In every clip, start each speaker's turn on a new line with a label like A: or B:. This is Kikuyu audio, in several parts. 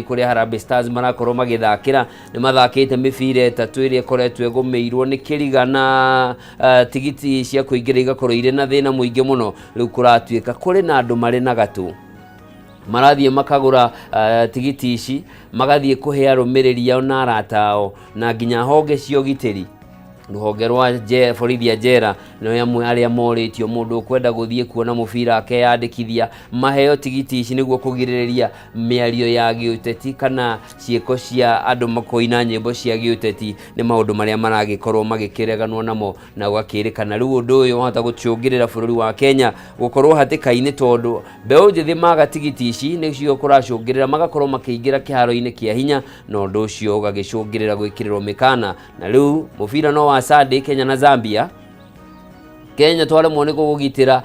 A: Kũrĩa Harambee Stars marakorwo magĩthakĩra nĩ mathakĩte mĩbira ĩtatũ ĩrĩa ĩkoretwo ĩgũmĩirwo nĩ kĩriga na tigiti cia kũingĩra igakorwo irĩ na thĩna mũingĩ mũno. Rĩu kũratuĩka kũrĩ na andũ marĩ na gatũ marathiĩ makagũra tigiti ici, magathiĩ kũhe arũmĩrĩri ao na arata ao na nginya honge cia ũgitĩri, rũhonge rwa borithi a njera nĩ amwe arĩa morĩtio mũndũ ũkwenda gũthiĩ kuona mũbira akeyandĩkithia maheo tigiti ici nĩguo kũgirĩrĩria mĩario ya gĩũteti kana ciĩko cia andũ kũina nyĩmbo cia gĩũteti. Nĩ maũndũ marĩa maragĩkorwo magĩkĩreganwo namo na gũgakĩrĩkana rĩu ũndũ ũyũ wahota gũcũngĩrĩra bũrũri wa Kenya gũkorwo hatĩka-inĩ, tondũ mbeũ njĩthĩ maga tigiti ici nĩcio kũracũngĩrĩra magakorwo makĩingĩra kĩharo-inĩ kĩa hinya, na ũndũ ũcio ũgagĩcũngĩrĩra gwĩkĩrĩrwo mĩkana. Na rĩu mũbira no wa Sunday, Kenya na Zambia. Kenya twaremwo nĩ kũgitĩra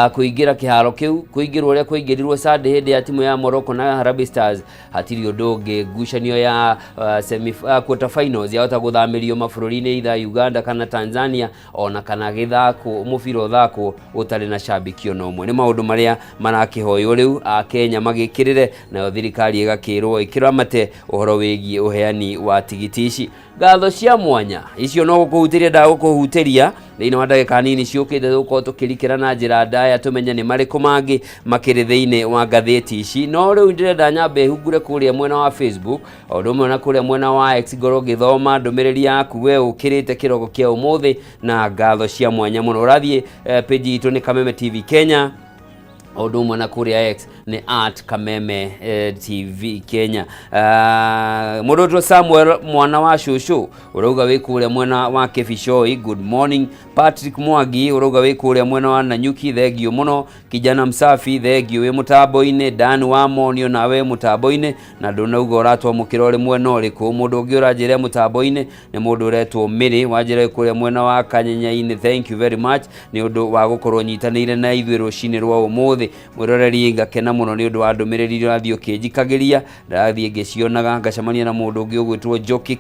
A: kũingĩra kĩharo kĩu, kũingĩrwo ũrĩa kũingĩrirwo Sunday hĩndĩ ya timu ya Morocco na Harambee Stars, hatirĩ ũndũ ũngĩ. Ngucanio ya semi, quarter finals yahota gũthamĩrio mabũrũri-inĩ, either Uganda kana Tanzania, ona kana gĩthako mũbira ũthakwo ũtarĩ na cambĩki ona ũmwe. Nĩ maũndũ marĩa marakĩhoywo rĩu a Kenya magĩkĩrĩre, nayo thirikari ĩgakĩrwo ĩkĩramate ũhoro wĩgiĩ ũheani wa tigiti ici. Ngatho cia mwanya icio no gũkũhutĩria ndagũkũhutĩria thĩinĩ wa ndagĩka nini ciũkĩte. Tũgũkorwo tũkĩrikĩra na njĩra ndaya tũmenye nĩ marĩkũ mangĩ makĩrĩ thĩinĩ wa ngathĩti ici, no rĩu ndĩrenda nyambe hungure kũrĩa mwena wa Facebook o ũndũ ũmwe na kũrĩa mwena wa X, ngorwo ngĩthoma ndũmĩrĩri yaku we ũkĩrĩte kĩroko kĩa ũmũthĩ na ngatho cia mwanya mũno. Ũrathiĩ page itũ nĩ Kameme TV Kenya, o ũndũ ũmwe na kũrĩa X nĩ @KamemeTV Kenya. Mũndũ ũtwo Samuel mwana wa cũcũ ũrauga wĩ kũrĩa mwena wa Kĩbicoi, good morning. Patrick Mwangi ũrauga wĩ kũrĩa mwena wa Nanyuki, thengio mũno. Kijana Msafi, thengio wĩ mũtambo-inĩ. Dan wa Monio nawe mũtambo-inĩ na ndũnauga ũratwamũkĩra ũrĩ mwena ũrĩkũ. Mũndũ ũngĩ ũranjĩra mũtambo-inĩ nĩ mũndũ ũretwo Mĩrĩ wanjĩra wĩ kũrĩa mwena wa Kanyenya-inĩ, thank you very much nĩ ũndũ wa gũkorwo nyitanĩire na ithuĩ rũcinĩ rwa ũmũthĩ. Mwĩroreri, ngakena mũno nĩ ũndũ wa ndũmĩrĩri iria ũrathiĩ ũkĩnjikagĩria, ndarathiĩ ngĩcionaga. Ngacemania na mũndũ ũngĩ ũgwĩtwo Njoki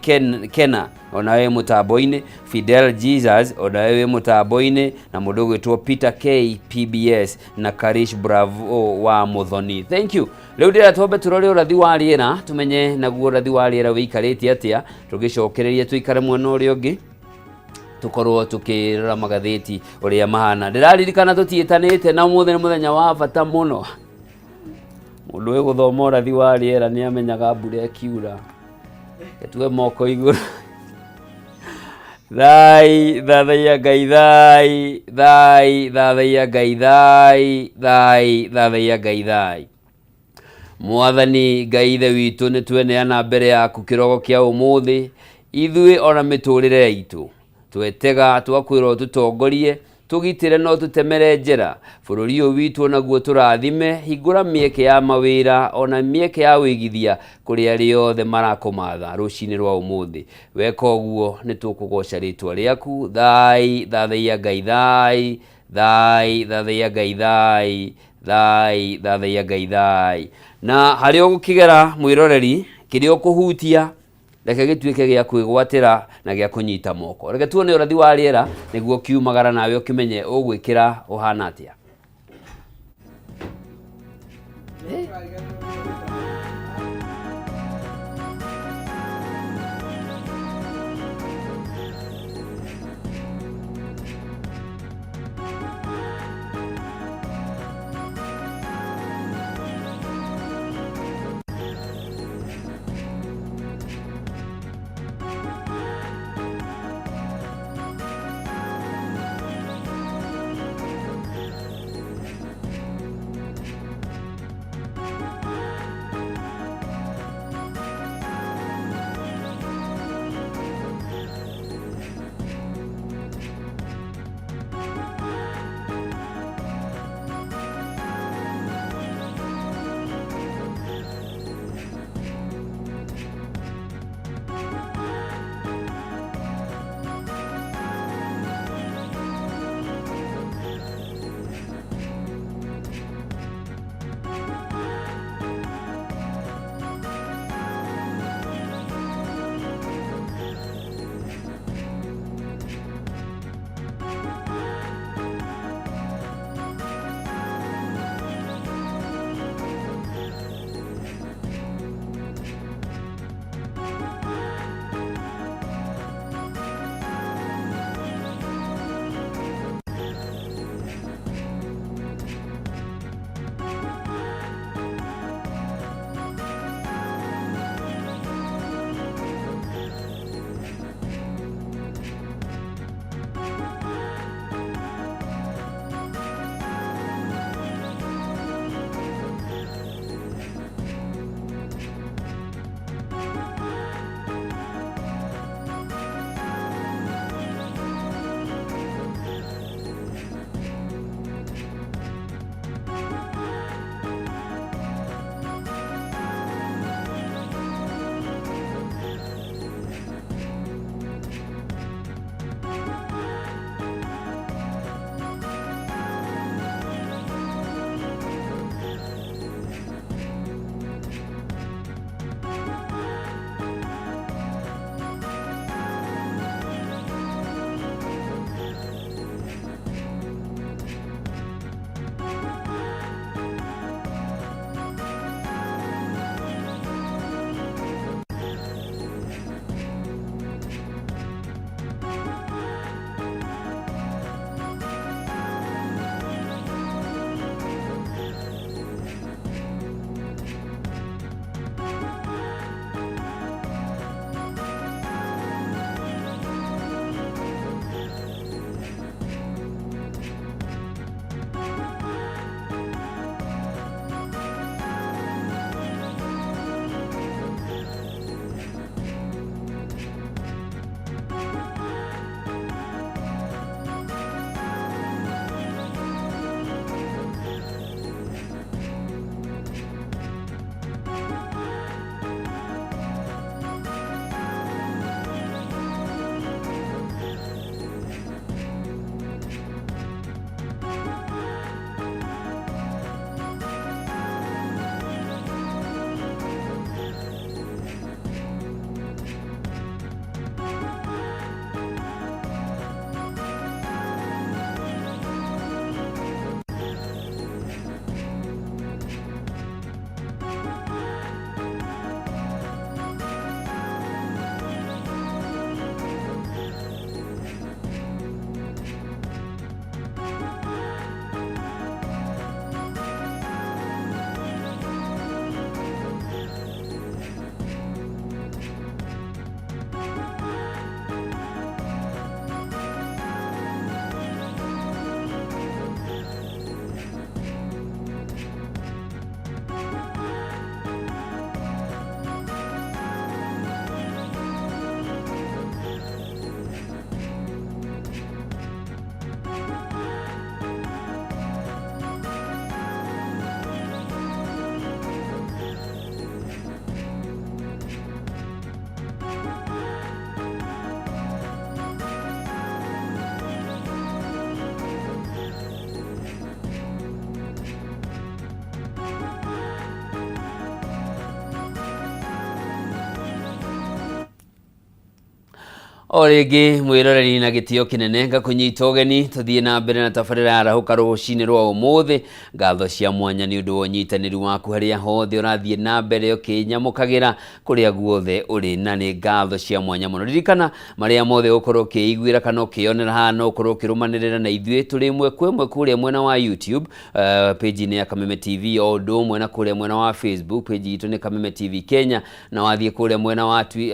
A: Kena, onawe wĩ mũtambo-inĩ. Fidel Jesus, onawe wĩ mũtambo-inĩ, na mũndũ ũgwĩtwo Peter K PBS na Karish Bravo wa Muthoni, thank you. Rĩu ndĩrenda twambe tũrore ũrathi wa rĩera, tũmenye naguo ũrathi wa rĩera wĩikarĩte atĩa, tũgĩcokereria tũikare mwena ũrĩa ũngĩ tũkorwo tũkĩrora magathĩti ũrĩa mahana. Ndĩraririkana tũtiĩtanĩte na ũmũthĩ nĩ mũthenya wa bata mũno. Mũndũ wĩ gũthoma ũrathi wa rĩera nĩ amenyaga mbura ĩkiura. Tuge moko igũrũ. Thai thathaiya Ngai, thai thai thathaiya Ngai, thai thai thathaiya Ngai, thai. Mwathani Ngai Ithe witũ, nĩ tweneana mbere yaku kĩroko kĩa ũmũthĩ, ithuĩ ona mĩtũrĩre itũ. Twetega twakwĩrwo tũtongorie, tũgitĩre no tũtemere njĩra bũrũri ũyũ witũ, onaguo tũrathime. Hingũra mĩeke ya mawĩra ona mĩeke ya wĩigithia kũrĩ arĩa othe marakũmatha rũcinĩ rwa ũmũthĩ. Weka ũguo nĩ tũkũgoca rĩtwa rĩaku. Thai thathaiya Ngai, thai thai thathaiya Ngai, thai thai thathaiya Ngai, thai. Na harĩa ũgũkĩgera mwĩroreri, kĩrĩa ũkũhutia reke gĩtuĩke gĩa kwĩgwatĩra na gĩa kũnyita moko. Reke tuone ũrathi wa rĩera nĩguo kiumagara nawe ũkĩmenye ũgwĩkĩra ũhana atĩa. O rĩngĩ mwĩroreri na gĩtĩo kĩnene ngakũnyita ũgeni tũthiĩ na mbere na tabarĩra ya arahũka rũcinĩ rwa ũmũthĩ. Ngatho cia mwanya nĩ ũndũ wa ũnyitanĩri waku harĩa hothe ũrathiĩ na mbere ũkĩnyamũkagĩra kũrĩa guothe ũrĩ, na nĩ ngatho cia mwanya mũno. Ririkana marĩa mothe ũgũkorwo ũkĩiguĩra kana ũkĩyonera haha no ũkorwo ũkĩrũmanĩrĩra na ithuĩ tũrĩ ĩmwe kwa ĩmwe kũrĩa mwena wa YouTube, page-inĩ ya Kameme TV, o ũndũ ũmwe na kũrĩa mwena wa Facebook, page itũ nĩ Kameme TV Kenya, na wathiĩ kũrĩa mwena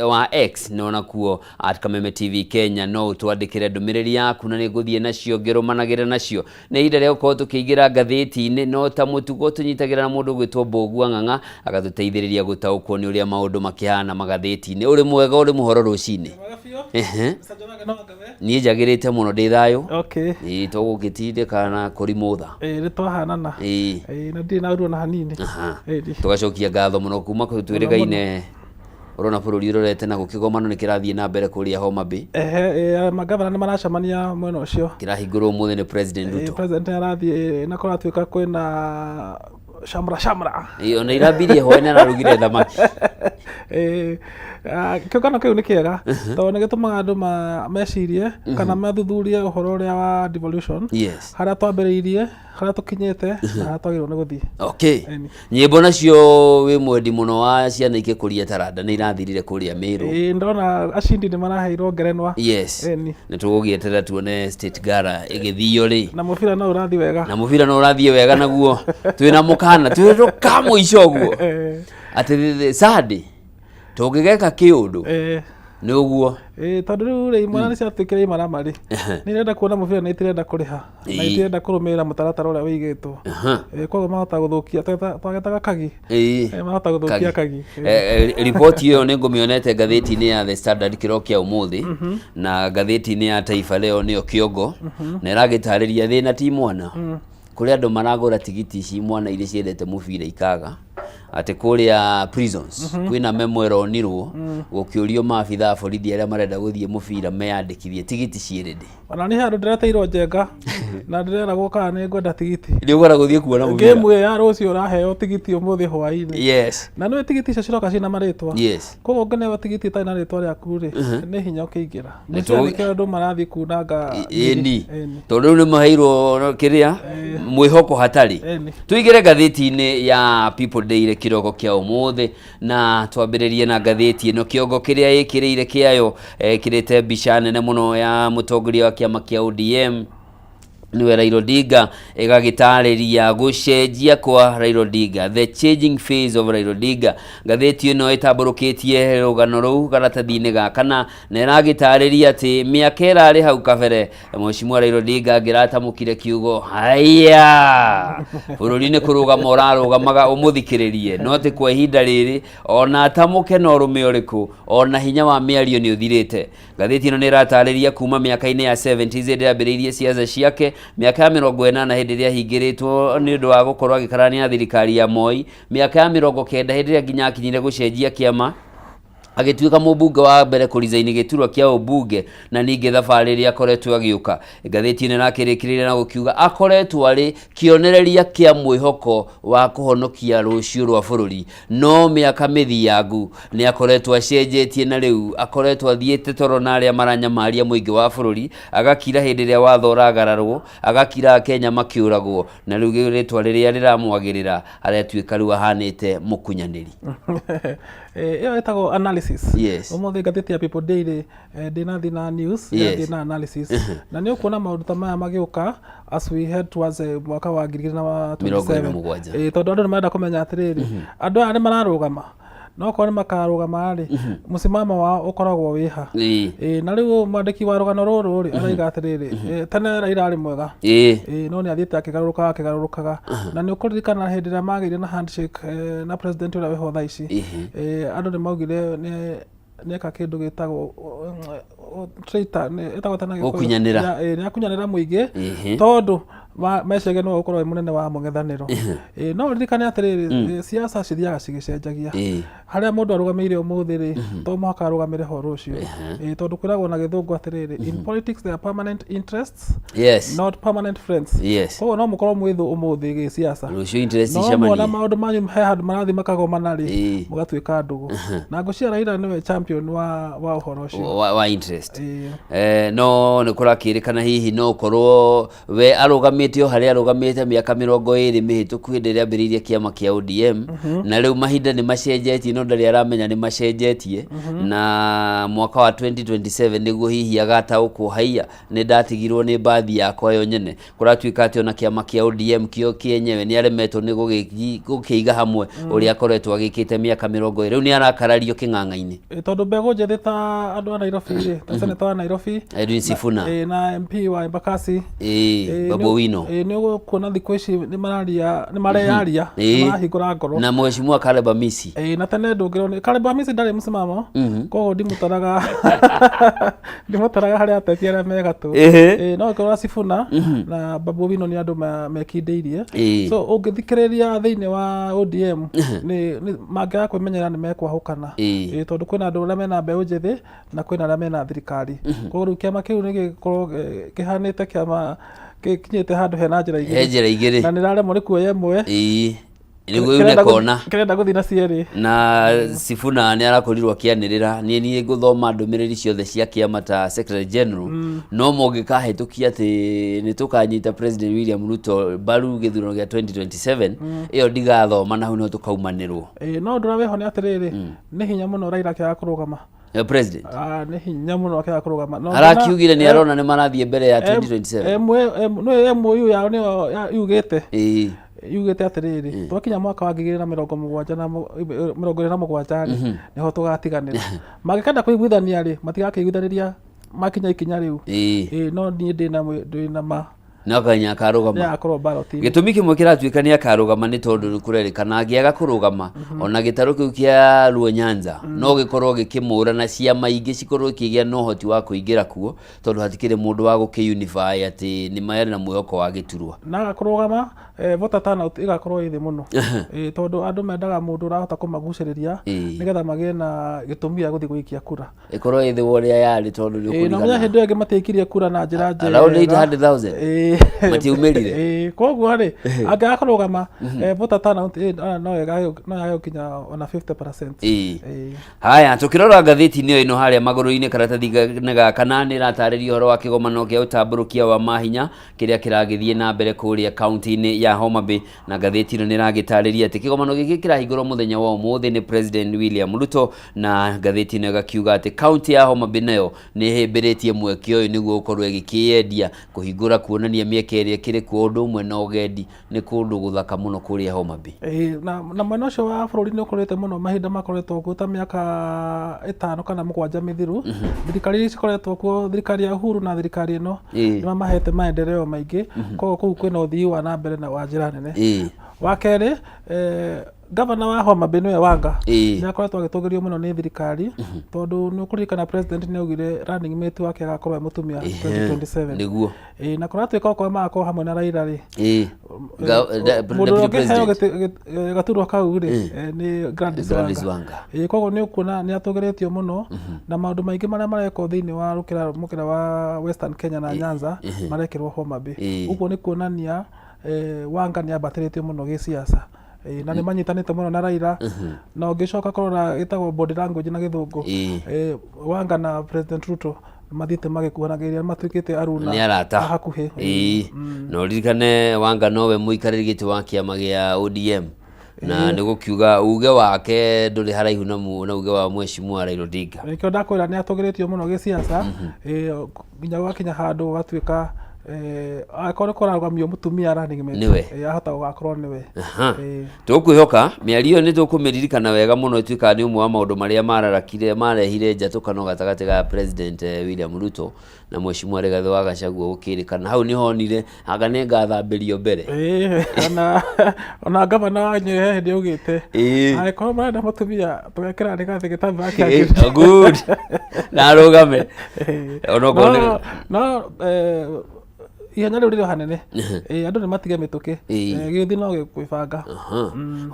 A: wa X no nakuo at Kameme TV Kenya no ũtwandĩkĩre ndũmĩrĩri yaku na nĩ ngũthiĩ nacio ngĩrũmanagĩrĩra nacio. Nĩ ihinda rĩa gũkorwo tũkĩingĩra ngathĩti-inĩ, no ta mũtugo tũnyitagĩra na mũndũ ũgwĩtwo Mbũgua Ng'ang'a agatũteithĩrĩria gũtaũkwo nĩ ũrĩa maũndũ makĩhana magathĩti-inĩ. Ũrĩ mwega, ũrĩ mũhoro rũcinĩ?
B: Mwega biũ.
A: Ehe.
B: Mr. Njoroge no angawe.
A: Niĩ njagĩrĩte mũno, ndĩ thayũ.
B: Okay.
A: Ĩĩ, tũgũgĩtindĩka na kũrimũtha.
B: Ĩĩ, nĩ twahanana.
A: Ĩĩ.
B: Ĩĩ, na ndirĩ na ũru ona hanini.
A: Aha.
B: Ĩĩ.
A: Tũgacokia ngatho mũno kuma kũu twĩrĩgaine. Ũrona bũrũri ũrorete na gũkĩgomano nĩ kĩrathiĩ na mbere kũrĩa Homa Bay.
B: Ehe, ĩĩ, mangavana nĩ maracemania mwena ũcio.
A: Kĩrahingũrwo ũmũthĩ nĩ President
B: Ĩĩ,
A: Ruto.
B: President nĩ arathiĩ na kũratuĩka kwĩna shamra shamra.
A: Ĩĩ, ona irambirie hwaĩ nĩ ararugire thamaki.
B: Ĩĩ, kĩũngano kĩu nĩ kĩega tondũ nĩ gĩtũmaga andũ mecirie kana mathuthurie ũhoro ũrĩa wa devolution. Harĩa twambĩrĩirie, harĩa tũkinyĩte na harĩa twagĩrĩirwo nĩ gũthiĩ.
A: Okay.
B: Ĩni.
A: Nyĩmbo nacio wĩ mwendi mũno wa ciana ikĩkũria taranda nĩ irathirire kũrĩa Meru.
B: Ĩĩ, ndona ashindi nĩ maraheirwo ngerenwa.
A: Yes.
B: Ĩni.
A: Nĩ tũgũgĩeterera tuone State Gala ĩgĩthio rĩ.
B: Na mũbira no ũrathiĩ wega.
A: Na mũbira no ũrathiĩ wega naguo. Twĩna mũkana, twĩ rũka mũico ũguo. Atĩ Sunday tũngĩgeka kĩũndũ nĩ ũguo.
B: Ĩĩ, tondũ rĩu rĩ, imwana nĩ ciatuĩkire imaramari. Nĩ irenda kuona mũbira na itirenda kũrĩha. Na itirenda kũrũmĩrĩra mũtaratara ũrĩa ũigĩtwo. Koguo mahota gũthũkia, twagetaga kagi. Mahota gũthũkia kagi.
A: Riboti ĩyo nĩ ngũmĩonete ngathĩti-inĩ ya The Standard kĩro kĩa ũmũthĩ, na ngathĩti-inĩ ya Taifa Leo nĩyo kĩongo, na ĩragĩtarĩria thĩna ti mwana. Kũrĩ andũ maragũra tigiti ici mwana iria ciendete mũbira ikaga atĩ kũrĩa prisons kwĩna memo ĩronirwo gũkĩũrio maabitha a borithi arĩa marenda gũthiĩ mũbira meyandĩkithie tigiti ciĩ ready.
B: Ona niĩ handũ ndĩreteirwo njenga na ndĩreragwo kana nĩ ngwenda tigiti.
A: Nĩ ũkwenda gũthiĩ kuona mũbira?
B: Game ĩyo ya rũciũ ũraheo tigiti ũmũthĩ hwaĩ-inĩ. Na nĩũĩ tigiti icio ciroka ciĩna marĩtwa. Koguo ũngĩneo tigiti ĩtarĩ na rĩtwa rĩaku rĩ, nĩ hinya ũkĩingĩra.
A: Nĩ
B: Nĩkĩo nĩkĩo andũ marathiĩ kunanga
A: Ĩni. Tondũ rĩu nĩ maheirwo kĩrĩa mwĩhoko hatarĩ. Tũingĩre ngathĩti-inĩ ya People Daily kĩroko kĩa ũmũthĩ na twambĩrĩrie na ngathĩti ĩno kĩongo kĩrĩa ĩkĩrĩire kĩayo ĩkĩrĩte mbica nene mũno ya mũtongoria wa kĩama kĩa ODM nĩwe Raila Odinga, ĩgagĩtarĩria gũcenjia kwa Raila Odinga, the changing face of Raila Odinga. Ngathĩti ĩno ĩtambũrũkĩtie rũgano rũu karatathi-inĩ ga kana na ĩragĩtarĩria atĩ mĩaka ĩrarĩ hau kabere Mheshimiwa Raila Odinga angĩratamũkire kiugo haya bũrũri nĩ kũrũgama ũrarũgamaga ũmũthikĩrĩrie, no atĩ kwa ihinda rĩrĩ ona atamũke na ũrũme ũrĩkũ ona hinya wa mĩario nĩ ũthirĩte. Ngathĩti ĩno nĩ ĩratarĩria kuma mĩaka-inĩ ya 70s hĩndĩ ĩrĩa ambĩrĩirie siasa ciake, mĩaka ya 80 hĩndĩ ĩrĩa ahingĩrĩtwo nĩ ũndũ wa gũkorwo agĩkararania na thirikari ya Moi, mĩaka ya 90 hĩndĩ ĩrĩa nginya akinyire gũcenjia kĩama agĩtuĩka mũmbunge wa mbere kũricaini gĩturwa kĩa ũmbunge na ningĩ thabarĩ ĩrĩa akoretwo agĩũka. Ngathĩti ĩno ĩrakĩrĩkĩrĩria na gũkiuga akoretwo arĩ kĩonereria kĩa mwĩhoko wa kũhonokia rũciũ rwa bũrũri, no mĩaka mĩthiangu nĩ akoretwo acenjetie na rĩu akoretwo athiĩte toro na arĩa maranyamaria mũingĩ wa bũrũri, agakira hĩndĩ ĩrĩa watho ũragararwo, agakira Akenya makĩũragwo, na rĩu rĩtwa rĩrĩa rĩramwagĩrĩra aratuĩka rĩu ahanĩte mũkunyanĩri.
B: Ĩyo ĩtagwo analysis. Ũmũthĩ ngathĩti ya People Daily ndĩnathiĩ na news, ĩrathiĩ na analysis. Na nĩ ũkuona maũndũ ta maya magĩũka as we head towards mwaka wa ngiri igĩrĩ na
A: Mĩrongo ĩna
B: 27.
A: mũgwanja.
B: Tondũ andũ nĩ marenda kũmenya atĩrĩrĩ, andũ aya nĩ mararũgama, no okorwo nĩ makarũgama rĩ, mũsimamo wao ũkoragwo wĩ ha? Na rĩu mwandĩki wa rũgano rũrũ rĩ, arauga atĩrĩrĩ, tene Raila arĩ mwega. No nĩ athiĩte akĩgarũrũkaga akĩgarũrũkaga. Na nĩ ũkũririkana hĩndĩ ĩrĩa magĩire na handshake na president ũrĩa wĩho thaa ici, andũ nĩ maugire nĩ nĩeka kĩndũ gĩtagwo traitor, ĩtagwo tena Gĩkũyũ?
A: Gũkunyanĩra.
B: Nĩ akunyanĩra mũingĩ tondũ Mecege nĩwe ũkorwo wĩ mũnene wa mũng'ethanĩro. Ĩĩ, no ũririkane atĩrĩrĩ, siasa cithiaga cigĩcenjagia. Harĩa mũndũ arũgamĩire ũmũthĩ rĩ, to mũhaka arũgamĩre ho rũciũ. Ĩĩ, tondũ kwĩragwo na gĩthũngũ atĩrĩrĩ, in politics there are permanent interests, not permanent friends. Koguo no mũkorwo mwĩ thũ ũmũthĩ gĩsiasa,
A: Rũciũ interest
B: no muona
A: icemanie.
B: maũndũ manyu he handũ marathiĩ makagomana rĩ, mũgatuĩka ndũgũ. Na ngwĩciria Raila nĩwe champion wa ũhoro ũcio.
A: Wa interest.
B: Ĩĩ.
A: No nĩ kũrakĩrĩkana hihi no ũkorwo we arũgamĩte o harĩa arũgamĩte mĩaka 20 mĩhĩtũku hĩndĩ ĩrĩa ambĩrĩirie kĩama kĩa ODM, na rĩu mahinda nĩ macenjetie no ndarĩ aramenya nĩ macenjetie, na mwaka wa 2027 nĩguo hihi agataũkwo haiya nĩ ndatigirwo nĩ mbathi yakwa yo nyene. Kũratuĩka atĩ ona kĩama kĩa ODM kĩo kĩenyewe nĩ aremetwo nĩ gũkĩiga hamwe ũrĩa akoretwo agĩkĩte mĩaka 20. Rĩu nĩ arakarario kĩng'ang'a-inĩ.
B: Tondũ mbegũ njĩthĩ ta andũ a Nairobi rĩ, ta senator wa Nairobi
A: Edwin Sifuna,
B: na MP wa Embakasi,
A: Babu Owino,
B: nĩ ũkuona thikũ ici nĩ mararia, nĩ mareyaria, nĩ marahingũra ngoro.
A: Na Mheshimiwa Caleb Amisi.
B: Na tene ndũngĩrwo nĩ Caleb Amisi ndarĩ msimamo, koguo ndimũtaraga harĩ ateti arĩa me gatũ. No ũngĩrora Sifuna na Babu Owino nĩ andũ mekindĩirie. So ũngĩthikĩrĩria thĩinĩ wa ODM nĩ mangĩaga kwĩmenyerera nĩ mekwahũkana. Tondũ kwĩna andũ arĩa mena mbeũ njĩthĩ na kwĩna arĩa mena thirikari. Koguo rĩu kĩama kĩu nĩ gĩgũkorwo kĩhanĩte kĩama gĩkinyĩte handũ hena njĩra
A: He
B: igĩrĩ
A: njĩra igĩrĩ.
B: Na nĩ raremwo nĩ kuoya ĩmwe.
A: Nĩguo yune kona.
B: Kĩrenda gũthiĩ na cierĩ.
A: Na Sifuna nĩ arakorirwo akĩanĩrĩra, niĩ ngũthoma ndũmĩrĩri ciothe cia kĩama ta Secretary General, no mũngĩkahĩtũkia atĩ nĩ tũkanyita President William Ruto mbaru gĩthurano gĩa 2027, ĩyo ndigathoma na hau nĩho tũkaumanĩrwo.
B: Ĩĩ, no ũndũ ũrĩa wĩho nĩ atĩrĩrĩ, nĩ hinya mũno Raila akĩaga kũrũgama.
A: President.
B: Ah, nĩ hinya mũno akĩaga kũrũgama. Na ũngĩona-
A: Arakiugire nĩ arona nĩ marathiĩ mbere ya 2027.
B: Nĩ MOU yao nĩyo yugĩte yugĩte atĩrĩrĩ, twakinya mwaka wa 2070 27 rĩ, nĩho tũgatiganĩra. Mangĩkenda kũiguithania rĩ, matigakĩiguithanĩria makinya ikinya rĩu. Ĩĩ, no niĩ ndĩna ma
A: No kanya akarũgama.
B: Nĩ agakorwo ballot-inĩ.
A: Gĩtũmi kĩmwe kĩratuĩka nĩ akarũgama nĩ tondũ nĩ kũrerĩkana angĩaga kũrũgama, ona gĩtarũ kĩu kĩa Luo Nyanza no gĩkorwo gĩkĩmũra na ciama ingĩ cikorwo ikĩgĩa na ũhoti wa kũingĩra kuo, tondũ hatikĩrĩ mũndũ wa gũkĩ-unify atĩ nĩ marĩ na mwĩhoko wa gĩturwa.
B: Na aga kũrũgama, voter turnout ĩgakorwo ĩ thĩ mũno. Tondũ andũ mendaga mũndũ ũrahota kũmagucĩrĩria nĩgetha magĩe na gĩtũmi gĩa gũthiĩ gũikia kura.
A: Ĩkorwo ĩ thĩ wa ũrĩa yarĩ tondũ nĩ
B: Ĩĩ, na mũthenya
A: ũkũririkana
B: hĩndĩ ĩyo ĩngĩ matiaikirie kura na njĩra njega.
A: Around 800,000. Matiaumĩrire.
B: Ĩĩ, koguo rĩ, angĩaga kũrũgama, voter turnout no yage gũkinya ona 50%. Ĩĩ.
A: Haya, tũkĩrora ngathĩti-inĩ ĩno harĩa magũrũ-inĩ karatathi nĩ ga kana nĩ ĩratarĩria ũhoro wa kĩgomano kĩa ũtambũrũkia wa mahinya kĩrĩa kĩragĩthiĩ na mbere kũrĩa kaunti-inĩ ya Homa Bay, na ngathĩti ĩno nĩ ĩragĩtarĩria atĩ kĩgomano gĩkĩ kĩrahingũrwo mũthenya wa ũmũthĩ nĩ President William Ruto, na ngathĩti ĩno ĩgakiuga atĩ kaunti ya Homa Bay nayo nĩ ĩhĩmbĩrĩtie mweke ũyũ nĩguo ũkorwo ĩgĩkĩyendia, kũhingũra kuonania mĩeke ĩrĩa ĩkĩrĩ kuo ũndũ ũmwe na ũgendi. Nĩ kũndũ gũthaka mũno kũrĩa Homa Bay.
B: Ĩĩ, na mwena ũcio wa bũrũri nĩ ũkũrĩte mũno mahinda makoretwo kuo ta mĩaka 5 kana 7 mĩthiru. Thirikari iria cikoretwo kuo, thirikari ya Uhuru na thirikari ĩno, nĩ mamahete maendeleo maingĩ, koguo kũu kwĩna ũthii wa na mbere na wa njĩra nene. Wa kerĩ, gavana wa Homa Bay nĩwe Wanga, nĩ akoretwo agĩtũgĩrio mũno nĩ thirikari, tondũ nĩ ũkũririkana president nĩ augire running mate wake agakorwo e mũtumia 2027. Ĩĩ, na kũratuĩka okorwo magakorwo hamwe na Raila rĩ, mũndũ ũrĩa
A: Deputy
B: ũngĩheo
A: President.
B: gaturwa kau rĩ, nĩ Gladys
A: Gladys
B: Wanga.
A: Wanga.
B: Ĩĩ, koguo nĩ ũkuona nĩ atũgĩrĩtio mũno, na maũndũ maingĩ marĩa marekwo thĩinĩ wa mũkĩra wa Western Kenya na Nyanza marekĩrwo Homa Bay. Ũguo nĩ kuonania Wanga nĩ ambatĩrĩtio mũno gĩsiasa. Ĩĩ, na nĩ manyitanĩte mũno na Raila, na ũngĩcoka kũrora ĩtagwo body language na gĩthũngũ, Wanga na President Ruto mathiĩte magĩkuhanagĩrĩria, matuĩkĩte aruna
A: Nĩ arata
B: a hakuhĩ.
A: Na ũririkane Wanga nowe mũikarĩri gĩtĩ wa kĩama gĩa ODM, na nĩ gũkiuga uge wake ndũrĩ haraihu na uge wa Mheshimiwa Raila Odinga.
B: Nĩkĩo ndakwĩra nĩ atũgĩrĩtio mũno gĩsiasa, nginya gwakinya handũ gũgatuĩka, angĩkorwo nĩ kũrarũgamio mũtumia running mate,
A: Nĩwe.
B: Ahota gũgakorwo nĩwe.
A: Tũkwĩhoka mĩario ĩyo nĩ tũkũmĩririkana wega mũno, ĩtuĩkaga nĩ ũmwe wa maũndũ marĩa mararakire marehire njatũkano gatagatĩ ga President William Ruto na Mheshimiwa Rigathĩ wa Gachagua, gũkĩrĩkana hau nĩho onire anga nĩ ngathambĩrio mbere.
B: Ĩĩ, ona gavana wa Nyĩrĩ he hĩndĩ augĩte angĩkorwo marenda mũtumia tũgekĩra Rigathĩ gĩtambaya kĩa ngiri.
A: Good, na arũgame onokorwo nĩ
B: No. Ihenya rĩu rĩrĩ o hanene. Ĩĩ, andũ nĩ matige mĩtũkĩ. Gĩũthi no gĩkwĩbanga.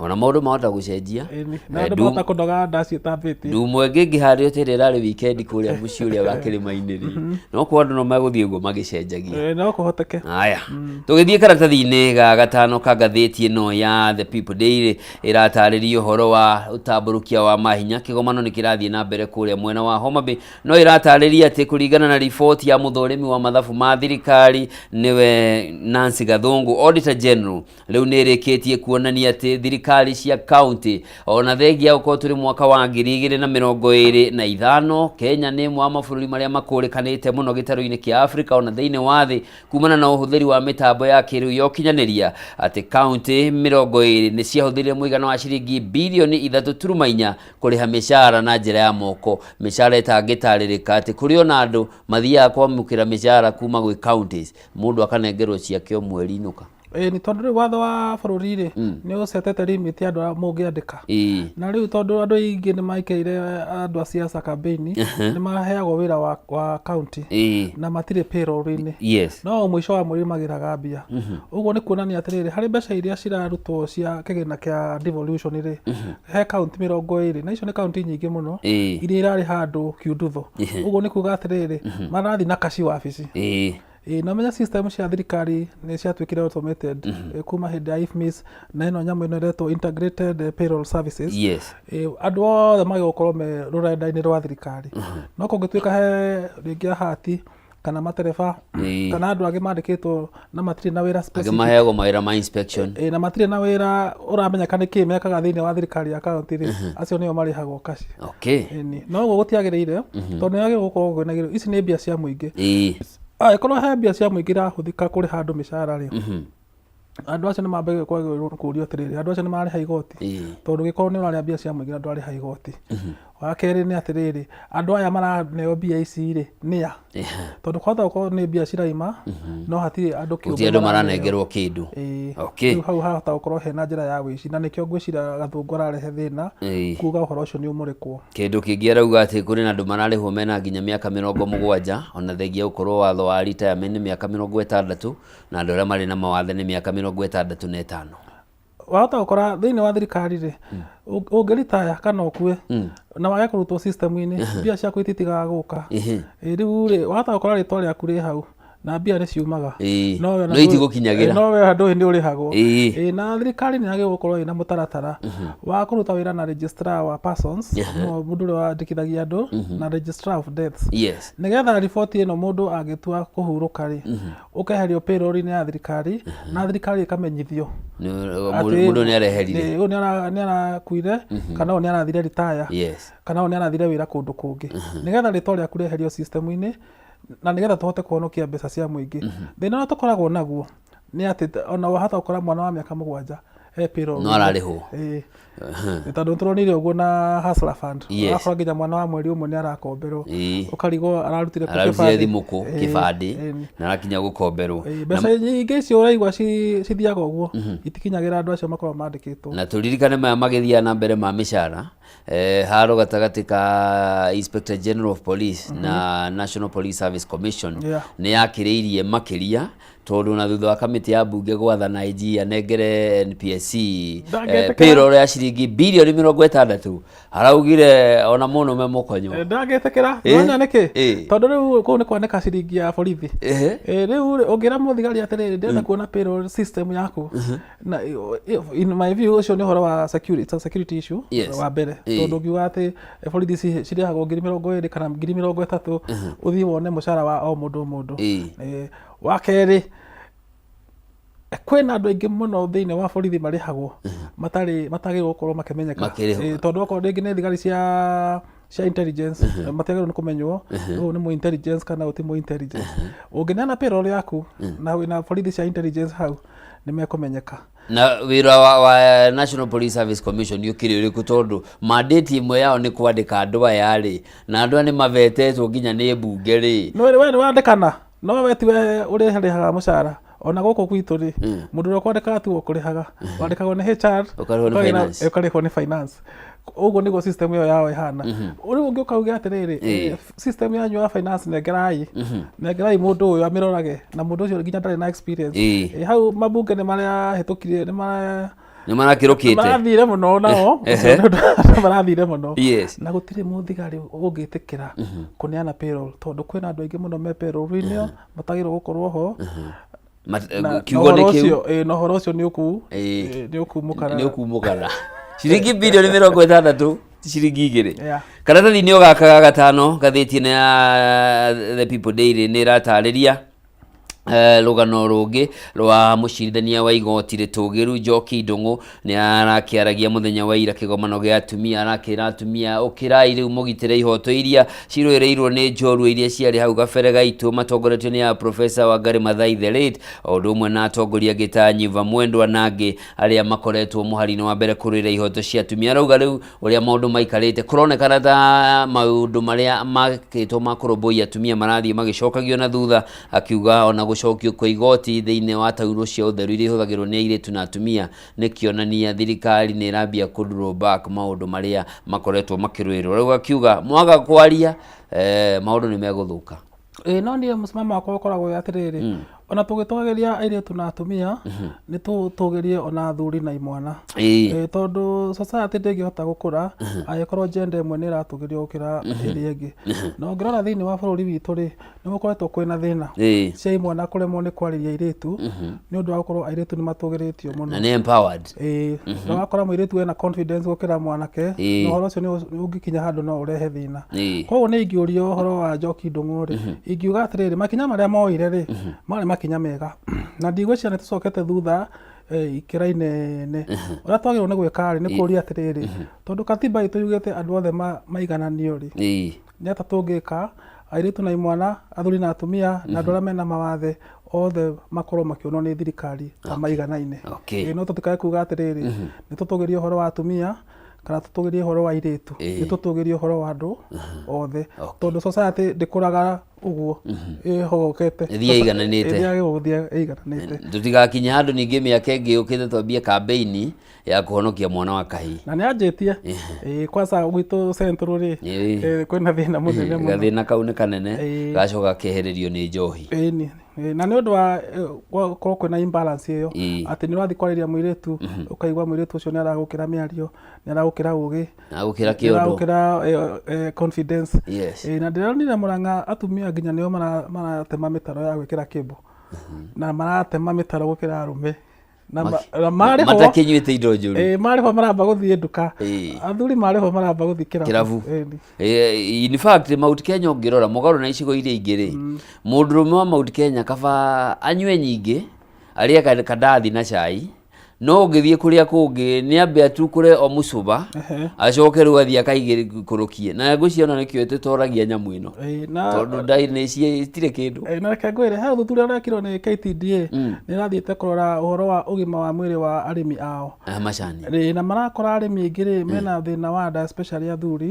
A: Ona maũndũ mahota gũcenjia.
B: Ĩni, na andũ mahota kũnoga ndaci ĩtambĩtie.
A: Ndumo ĩngĩ ĩngĩharĩrio ta ĩrĩa ĩrarĩ weekend kũrĩa mũciĩ ũrĩa wa kĩrĩma-inĩ rĩ, no korwo andũ no megũthiĩ ũguo magĩcenjagia.
B: Ĩĩ, no kũhoteke.
A: Haya, tũgĩthiĩ karatathi-inĩ ga gatano ka ngathĩti ĩno ya The People Daily ĩratarĩria ũhoro wa ũtambũrũkia wa mahinya. Kĩgomano nĩ kĩrathiĩ na mbere kũrĩa mwena wa Homa Bay, no ĩratarĩria atĩ kũringana na riboti ya mũthũrimi wa mathabu ma thirikari nĩwe Nancy Gathungu, Auditor General, rĩu nĩ ĩrĩkĩtie kuonania atĩ thirikari cia kaunti ona thengia gũkorwo tũrĩ mwaka wa 2025, Kenya nĩ ĩmwe wa mabũrũri marĩa makũrĩkanĩte mũno gĩtarũ-inĩ kĩa Afrika ona thĩinĩ wa thĩ kumana na ũhũthĩri wa mĩtambo ya kĩrĩu ya ũkinyanĩria, atĩ kaunti 20 nĩ ciahũthĩrire mũigana wa ciringi birioni 3.4 kũrĩha mĩcara na njĩra ya moko, mĩcara ĩtangĩtarĩrĩka, atĩ kũrĩ ona andũ mathiaga kwamũkĩra mĩcara kuma gwĩ counties, mũndũ akanengerwo ciake o mweri inũka.
B: Ĩĩ nĩ tondũ rĩu watho wa bũrũri rĩ nĩ ũcetete limit ya andũ arĩa mũngĩandĩka. Na rĩu tondũ andũ aingĩ nĩ maikĩire andũ a siasa campaign nĩ maheagwo wĩra wa county na matirĩ payroll-inĩ. No o mũico wa mweri magĩraga mbia. Ũguo nĩ kuonania atĩrĩrĩ, harĩ mbeca iria cirarutwo cia kĩgĩna kĩa devolution rĩ, he kaunti 20 na icio nĩ kaunti nyingĩ mũno iria irarĩha andũ kiundutho. Ũguo nĩ kuga atĩrĩrĩ, marathiĩ na kaci wabici. Ĩĩ na ũmenye system cia thirikari nĩ ciatuĩkire automated kuma hĩndĩ ya IFMIS na ĩno nyamũ ĩno ĩretwo integrated payroll services. Andũ othe magĩrĩirwo gũkorwo me rũrenda-inĩ rwa thirikari. No kũngĩtuĩka he rĩngĩ ahati kana matereba kana andũ angĩ mandĩkĩtwo na matirĩ na wĩra
A: Angĩ specific. maheagwo mawĩra ma inspection.
B: Ĩĩ, na matirĩ na wĩra ũramenyeka nĩ kĩĩ mekaga thĩinĩ wa thirikari ya kaunti rĩ, acio nĩo marĩhagwo kaci. Ĩni. No ũguo gũtiagĩrĩire tondũ nĩ wagĩrĩirwo gũkorwo kwĩna gĩrĩ ici nĩ mbia cia mũingĩ. Angĩkorwo he mbia cia mũingĩ irahũthĩka kũrĩha andũ mĩcara rĩ, andũ acio nĩ mambagĩrĩria kwagĩrĩirwo nĩ kũrio atĩrĩrĩ, andũ acio nĩ mararĩha igoti? Tondũ ũngĩkorwo nĩ ũrarĩa mbia cia mũingĩ na ndũrarĩha igoti. Wa kerĩ nĩ atĩrĩrĩ, andũ aya maraneo mbia ici rĩ, nĩa? Tondũ kwahota gũkorwo nĩ mbia ciraima, no hatirĩ andũ
A: kĩũmbe Gũtirĩ andũ maranengerwo kĩndũ.
B: Ĩĩ. Rĩu hau hahota gũkorwo hena njĩra ya ũici na nĩkĩo ngwĩciria Gathũngũ ararehe thĩna kuga ũhoro ũcio nĩ ũmũrĩkwo.
A: Kĩndũ kĩngĩ arauga atĩ kũrĩ na andũ mararĩhwo mena nginya mĩaka 70 ona thengia gũkorwo watho wa retirement nĩ mĩaka 60 na andũ arĩa marĩ na mawathe nĩ mĩaka 65.
B: Wahota gũkora thĩinĩ wa thirikari rĩ, ũngĩritaya kana ũkue na wage kũrutwo system-inĩ, mbia ciaku ititigaga gũka. Rĩu rĩ, wahota gũkora rĩtwa rĩaku rĩ hau na mbia nĩ ciumaga.
A: No we ona No itigũkinyagĩra.
B: No we ndũĩ nĩ ũrĩhagwo. Na thirikari nĩ yagĩrĩirwo gũkorwo ĩna mũtaratara wa kũruta wĩra na registrar wa persons, nĩwe mũndũ ũrĩa wandĩkithagia andũ, na registrar of deaths. Nĩgetha riboti ĩno mũndũ angĩtua kũhurũka rĩ, ũkeherio payroll-inĩ ya thirikari na thirikari ĩkamenyithio
A: Atĩ Mũndũ nĩ areherire.
B: Ũyũ nĩ arakuire kana ũyũ nĩ arathire retire kana ũyũ nĩ arathire wĩra kũndũ kũngĩ, nĩgetha rĩtwa rĩaku rĩeherio system-inĩ na nĩgetha tũhote kũhonokia mbeca cia mũingĩ. Thĩna ũrĩa tũkoragwo naguo nĩ atĩ ona wahota gũkora mwana wa mĩaka 7 e payroll.
A: No ararĩhwo.
B: Ĩĩ. Nĩ tondũ nĩtũronire ũguo na Hustler Fund. Ũrakora nginya mwana wa mweri ũmwe nĩ arakomberwo. Ũkarigwo ararutire kũ
A: Ararutire kĩbandĩ. thimũ kũ kĩbandĩ na arakinya gũkomberwo.
B: Mbeca nyingĩ icio ũraigua cithiaga ũguo itikinyagĩra andũ acio makoragwo mandĩkĩtwo.
A: Na tũririkane maya magĩthiaga na mbere ma mĩcara, haro gatagatĩ ka Inspector General of Police na National Police Service Commission nĩ yakĩrĩirie makĩria tondũ na thutha wa kamĩtĩ ya mbunge gwathana IG anengere NPSC
B: Ndangĩtĩkĩra.
A: Payroll ya ciringi birioni 60 araugire ona mũno me mũkonyo.
B: Ndangĩtĩkĩra. Nona nĩkĩ? Tondũ rĩu kũu nĩ kwanĩka ciringi ya borithi. Rĩu rĩ, ũngĩra mũthigari atĩrĩrĩ, ndĩrenda kuona payroll system yaku, na in my view ũcio nĩ ũhoro wa security, it's a security issue. Wa mbere, tondũ ũngiuga atĩ borithi cirĩhagwo 20,000 kana 30,000, ũthiĩ wone mũcara wa o mũndũ o mũndũ. Wa kerĩ, kwĩna andũ aingĩ mũno thĩinĩ wa borithi marĩhagwo matarĩ matagĩrĩirwo gũkorwo makĩmenyeka.
A: Makĩrĩhwo.
B: Tondũ okorwo rĩngĩ nĩ thigari cia intelligence, matiagĩrĩirwo nĩ kũmenywo ũyũ nĩ mũ intelligence kana ũyũ ti mũ intelligence. Ũngĩneana payroll yaku na wĩna borithi cia intelligence hau, nĩ mekũmenyeka.
A: Na wĩra wa National Police Service Commission ũkĩrĩ ũrĩkũ tondũ mandate ĩmwe yao nĩ kwandĩka andũ aya rĩ, na andũ aya nĩ mavetetwo nginya nĩ mbunge rĩ.
B: Nĩ we nĩ wandĩkana, no we tiwe ũrĩrĩhaga mũcara. Ona gũkũ gwitũ rĩ, mũndũ ũrĩa ũkwandĩkaga tiwe ũkũrĩhaga, wandĩkagwo nĩ HR,
A: Ũkarĩhwo nĩ finance.
B: Ũkarĩhwo nĩ finance. Ũguo nĩguo system ĩyo yao ĩhana. Rĩu ũngĩũka uge atĩrĩrĩ, system yanyu ya finance nengerai, nengerai mũndũ ũyũ amĩrorage, na mũndũ ũcio nginya ndarĩ na experience. Hau mabunge nĩ marahĩtũkirie, nĩ mara
A: Nĩ marakĩrũkĩte.
B: Marathire mũno nao. Ũcio nĩ ũndũ marathire mũno. Na gũtirĩ mũthigari ũngĩtĩkĩra kũneana payroll, tondũ kwĩna andũ aingĩ mũno me payroll-inĩ ĩyo matagĩrĩirwo gũkorwo ho. Na
A: Kiugo nĩ
B: ũhoro
A: kĩu.
B: ũcio, na ũhoro ũcio nĩ ũku nĩ ũkumũkana.
A: Nĩ ũkumũkana. Ciringi bilioni 60 ti ciringi 2. Karatathi-inĩ o gaka ga gatano, ngathĩti ĩno ya The People Daily nĩ ĩratarĩria rũgano rũngĩ rwa mũcirithania wa igoti rĩtũgĩru Njoki Ndung'u. Nĩ arakĩaragia mũthenya wa ira kĩgomano gĩa atumia, arakĩra atumia ũkĩrai rĩu mũgitĩre ihoto iria cirũĩrĩirwo nĩ njorua iria ciarĩ hau gabere gaitũ matongoretio nĩ a Professor Wangari Maathai the late, o ũndũ ũmwe na atongoria angĩ ta Nyiva Mwendwa na angĩ arĩa makoretwo mũhari-inĩ wa mbere kũrũĩra ihoto cia atumia. Arauga rĩu ũrĩa maũndũ maikarĩte kũronekana ta maũndũ marĩa makĩtwo ma kũrũmbũiya atumia marathiĩ magĩcokagio na thutha, akiuga ona gũcokio kwa igoti thĩinĩ wa taurũ cia ũtheru iria ihũthagĩrwo nĩ airĩtu na atumia nĩ kĩonania thirikari nĩ ĩrambia kũ draw back maũndũ marĩa makoretwo makĩrũĩrwo. Rĩu akiuga mwaga kwaria maũndũ nĩ megũthũka.
B: Ĩĩ, no niĩ mũsimamo wakwa ũkoragwo wĩ atĩrĩrĩ, ona tũgĩtũgagĩria airĩtu na atumia, nĩ tũtũgĩrie ona athuri na imwana. Tondũ society ndĩngĩhota gũkũra angĩkorwo gender ĩmwe nĩ ĩratũgĩrio gũkĩra ĩrĩa ĩngĩ. Na ũngĩrora thĩinĩ wa bũrũri witũ rĩ, nĩ gũkoretwo kwĩna thĩna cia imwana kũremwo nĩ kwarĩria airĩtu, nĩ ũndũ wa gũkorwo airĩtu nĩ matũgĩrĩtio mũno.
A: Na nĩ empowered.
B: Ĩĩ, na ũgakora mũirĩtu ena confidence gũkĩra mwanake, na ũhoro ũcio nĩ ũngĩkinya handũ no ũrehe thĩna. Koguo nĩ ingĩũrio ũhoro wa Njoki Ndung'u rĩ, ingiuga atĩrĩrĩ, makinya marĩa moire rĩ, marĩ makinya mega, na ndigwĩciria nĩ tũcokete thutha ikĩra inene. Ũrĩa twagĩrĩirwo nĩ gwĩka rĩ, nĩ kũria atĩrĩrĩ, tondũ katiba itũ yugĩte andũ othe maigananio rĩ, nĩ atĩa tũngĩka airĩtu na imwana, athuri na atumia, na andũ arĩa mena mawathe othe makorwo makĩonwo nĩ thirikari ta maiganaine. Ĩĩ, no tũtikae kuga atĩrĩrĩ, nĩ tũtũgĩrie ũhoro wa atumia kana tũtũgĩrie ũhoro wa airĩtu, nĩ tũtũgĩrie ũhoro wa andũ othe, tondũ society ndĩkũraga ũguo ĩhogokete.
A: Ĩthiĩ ĩigananĩte.
B: Ĩthiaga gũthiĩ ĩigananĩte.
A: Tũtigakinye handũ ningĩ mĩaka ĩngĩ yũkĩte twambie kambĩini ya kũhonokia mwana wa kahii.
B: Na nĩ anjĩtie. Ĩĩ, kwanza gwitũ Central rĩ, kwĩna thĩna mũnene mũno.
A: Gathĩna kau nĩ kanene, gacoka kehererio nĩ njohi.
B: Ĩni. Na nĩ ũndũ wa gũkorwo kwĩna imbalance ĩyo, atĩ nĩ ũrathiĩ kwarĩria mũirĩtu, ũkaigua mũirĩtu ũcio nĩ aragũkĩra mĩario, nĩ aragũkĩra ũgĩ,
A: Aragũkĩra
B: nĩ
A: kĩondo.
B: aragũkĩra confidence. Na ndĩronire Mũrang'a atumia nginya nĩo maratema mĩtaro ya gwĩkĩra cable, na maratema mĩtaro gũkĩra arũme. Na marĩhwo
A: Matakĩnyuĩte indo njũru.
B: Ĩĩ, marĩhwo maramba gũthiĩ nduka. Athuri marĩhwo maramba gũthiĩ kĩrabu.
A: Kĩrabu. In fact, Mount Kenya ũngĩrora mũgarũ na icigo iria ingĩ rĩ, mũndũrũme wa Mount Kenya kaba anyue nyingĩ, arĩe kandathi na cai, no ũngĩthiĩ kũrĩa kũngĩ nĩ ambe atukũre o mũcuba, acoke rĩu athiĩ akaigĩrĩkũrũkie. Na ngwĩciria ona nĩkĩo tũtoragia nyamũ ĩno. Tondũ ndarĩ nĩ citirĩ kĩndũ.
B: Na reke ngwĩre, he ũthuthuria ũrekirwo nĩ KTDA, nĩ ĩrathiĩte kũrora ũhoro wa ũgima wa mwĩrĩ wa arĩmi ao.
A: Macani.
B: Rĩ, na marakora arĩmi aingĩ rĩ, mena thĩna wa nda, especially athuri,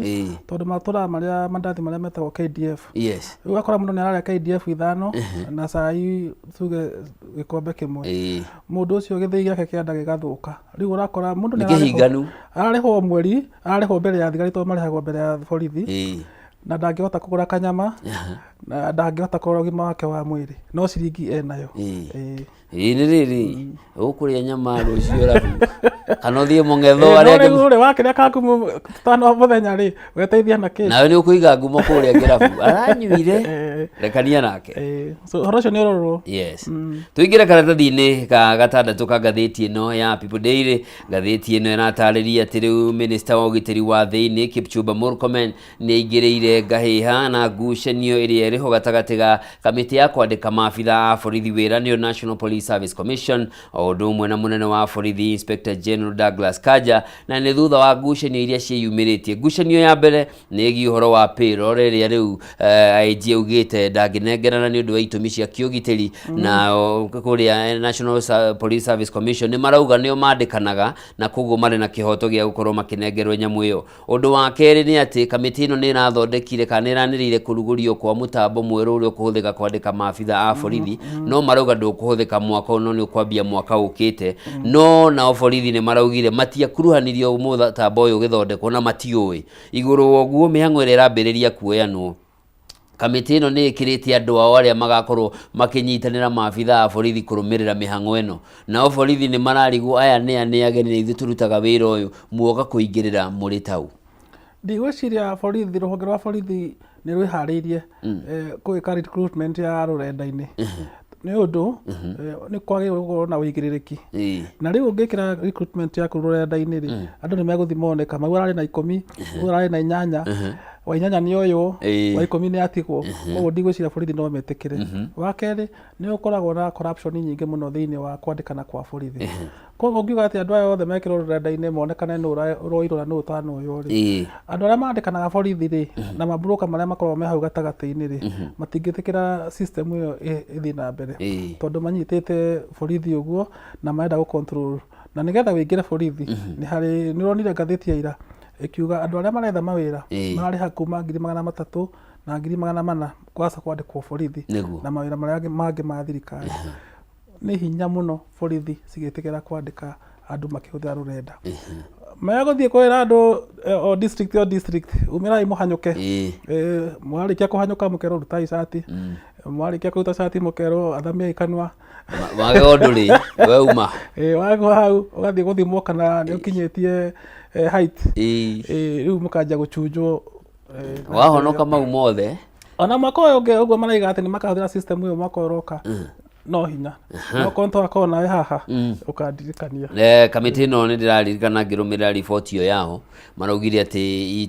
B: tondũ matũraga marĩa mandathi marĩa metagwo KDF. Rĩu ũgakora mũndũ nĩ ararĩa KDF 5 na cai tuge gĩkombe kĩmwe. Mũndũ ũcio gĩthĩi gĩake kĩa nda gĩgathũka. Rĩu ũrakora mũndũ
A: nĩ kĩhinganu.
B: Ararĩhwo mweri, ararĩhwo mbere ya thigari tondũ marĩhagwo mbere ya borithi. Na ndangĩhota kũgũra kanyama, na ndangĩhota kũrora ũgima wake wa mwĩrĩ, no ciringi enayo.
A: Ĩĩ nĩ rĩrĩ, ũkũrĩa nyama rũciũ rabu, kana ũthiĩ mũng'etho arĩa angĩ.
B: Rĩu rĩ, wakĩrĩa kagumu tũtano mũthenya rĩ, weteithia na kĩ?
A: Nawe nĩ ũkũiga ngumo kũrĩa kĩrabu, aranyuire, rekania nake.
B: So ũhoro ũcio nĩ ũrorwo.
A: Yes. Tũingĩre karatathi-inĩ ga gatandatũ ka ngathĩti ĩno ya People Daily. Ngathĩti ĩno ĩratarĩria atĩ rĩu Minister wa ũgitĩri wa thĩinĩ Kipchumba Murkomen nĩ aingĩrĩire ngahĩha na ngucanio ĩrĩa ĩrĩho gatagatĩ ga kamĩtĩ ya kwandĩka maabitha a borithi wĩra nĩyo National Police Service Commission o ũndũ ũmwe na mũnene wa borithi Inspector General Douglas Kanja, na nĩ thutha wa ngucanio iria ciĩyumĩrĩtie. Ngucanio ya mbere nĩ ĩgiĩ ũhoro wa payroll ĩrĩa rĩu IG augĩte ndangĩnengerana nĩ ũndũ wa itũmi cia kĩũgitĩri, na kũrĩa National Police Service Commission nĩ marauga nĩo mandĩkanaga na koguo marĩ na kĩhoto gĩa gũkorwo makĩnengerwo nyamũ ĩyo. Ũndũ wa kerĩ nĩ atĩ kamĩtĩ ĩno nĩ ĩrathondekire kana nĩ ĩranĩrĩire kũrugũrio kwa mũtambo mũtambo mwerũ ũrĩa ũkũhũthĩka kwandĩka maabitha a borithi, no marauga ndũkũhũthĩka mwaka ũyũ no nĩ ũkwambia mwaka ũkĩte. No nao borithi nĩ maraugire matiakuruhanirio mũtambo ũyũ ũgĩthondekwo na matiũĩ. Igũrũ wa ũguo mĩhang'o ĩrĩa ĩrambĩrĩria kuoyanwo, kamĩtĩ ĩno nĩ ĩkĩrĩte andũ ao arĩa magakorwo makĩnyitanĩra maabitha a borithi kũrũmĩrĩra mĩhang'o ĩno. Nao borithi nĩ mararigwo aya nĩ a nĩ ageni na ithuĩ tũrutaga wĩra ũyũ muoka kũingĩrĩra mũrĩ tau.
B: Ndigwĩciria borithi, rũhonge rwa borithi nĩ rwĩharĩirie gwĩka recruitment ya rũrenda-inĩ nĩ ũndũ nĩ kwagĩrĩirwo gũkorwo na ũigĩrĩrĩki. Na rĩu ũngĩkĩra recruitment yaku rũrenda-inĩ rĩ, andũ nĩ megũthiĩ mone Kamau ararĩ na 10, ũyũ ararĩ na 8, wa 8 nĩ oywo, wa 10 nĩ atigwo. Koguo ndigwĩciria borithi no metĩkĩre. Wa kerĩ, nĩ gũkoragwo na corruption nyingĩ mũno thĩinĩ wa kwandĩkana kwa borithi. Koguo ngiuga atĩ andũ aya othe mekĩrwo rũrenda-inĩ monekane nũ ũroirwo na nũ ũtanoywo rĩ, andũ arĩa mandĩkanaga borithi rĩ, na maburũka marĩa makoragwo me hau gatagatĩ-inĩ rĩ, matingĩtĩkĩra system ĩyo ĩthiĩ na mbere, tondũ manyitĩte borithi ũguo na marenda gũ control. Na nĩgetha wĩingĩre borithi, nĩ harĩ, nĩ ũronire ngathĩti ya ira ĩkiuga andũ arĩa maretha mawĩra mararĩha kuma 300,000 na 400,000 kwaca kwandĩkwo borithi na mawĩra marĩa mangĩ ma thirikari. Nĩ hinya mũno borithi cigĩtĩkĩra kwandĩka andũ makĩhũthĩra rũrenda. Megũthiĩ kwĩra andũ o district o district, umĩrai mũhanyũke. Mwarĩkia kũhanyũka mũkerwo rutai cati, mwarĩkia kũruta cati mũkerwo athamiai kanua.
A: Wagego ndũrĩ, we uma.
B: Wagwa hau ũgathiĩ gũthimwo kana nĩ ũkinyĩtie height. Rĩu mũkanjia gũchunjwo.
A: Wahonoka mau mothe.
B: Ona mwaka ũyũ ũngĩ ũguo maraiga atĩ nĩ makahũthĩra system ĩyo mwaka ũyũ ũroka. No hinya. No korwo tũgakorwo nawe haha ũkandirikania.
A: Kamĩtĩ ĩno nĩ ndĩraririkana ngĩrũmĩrĩra riboti ĩyo yao, maraugire atĩ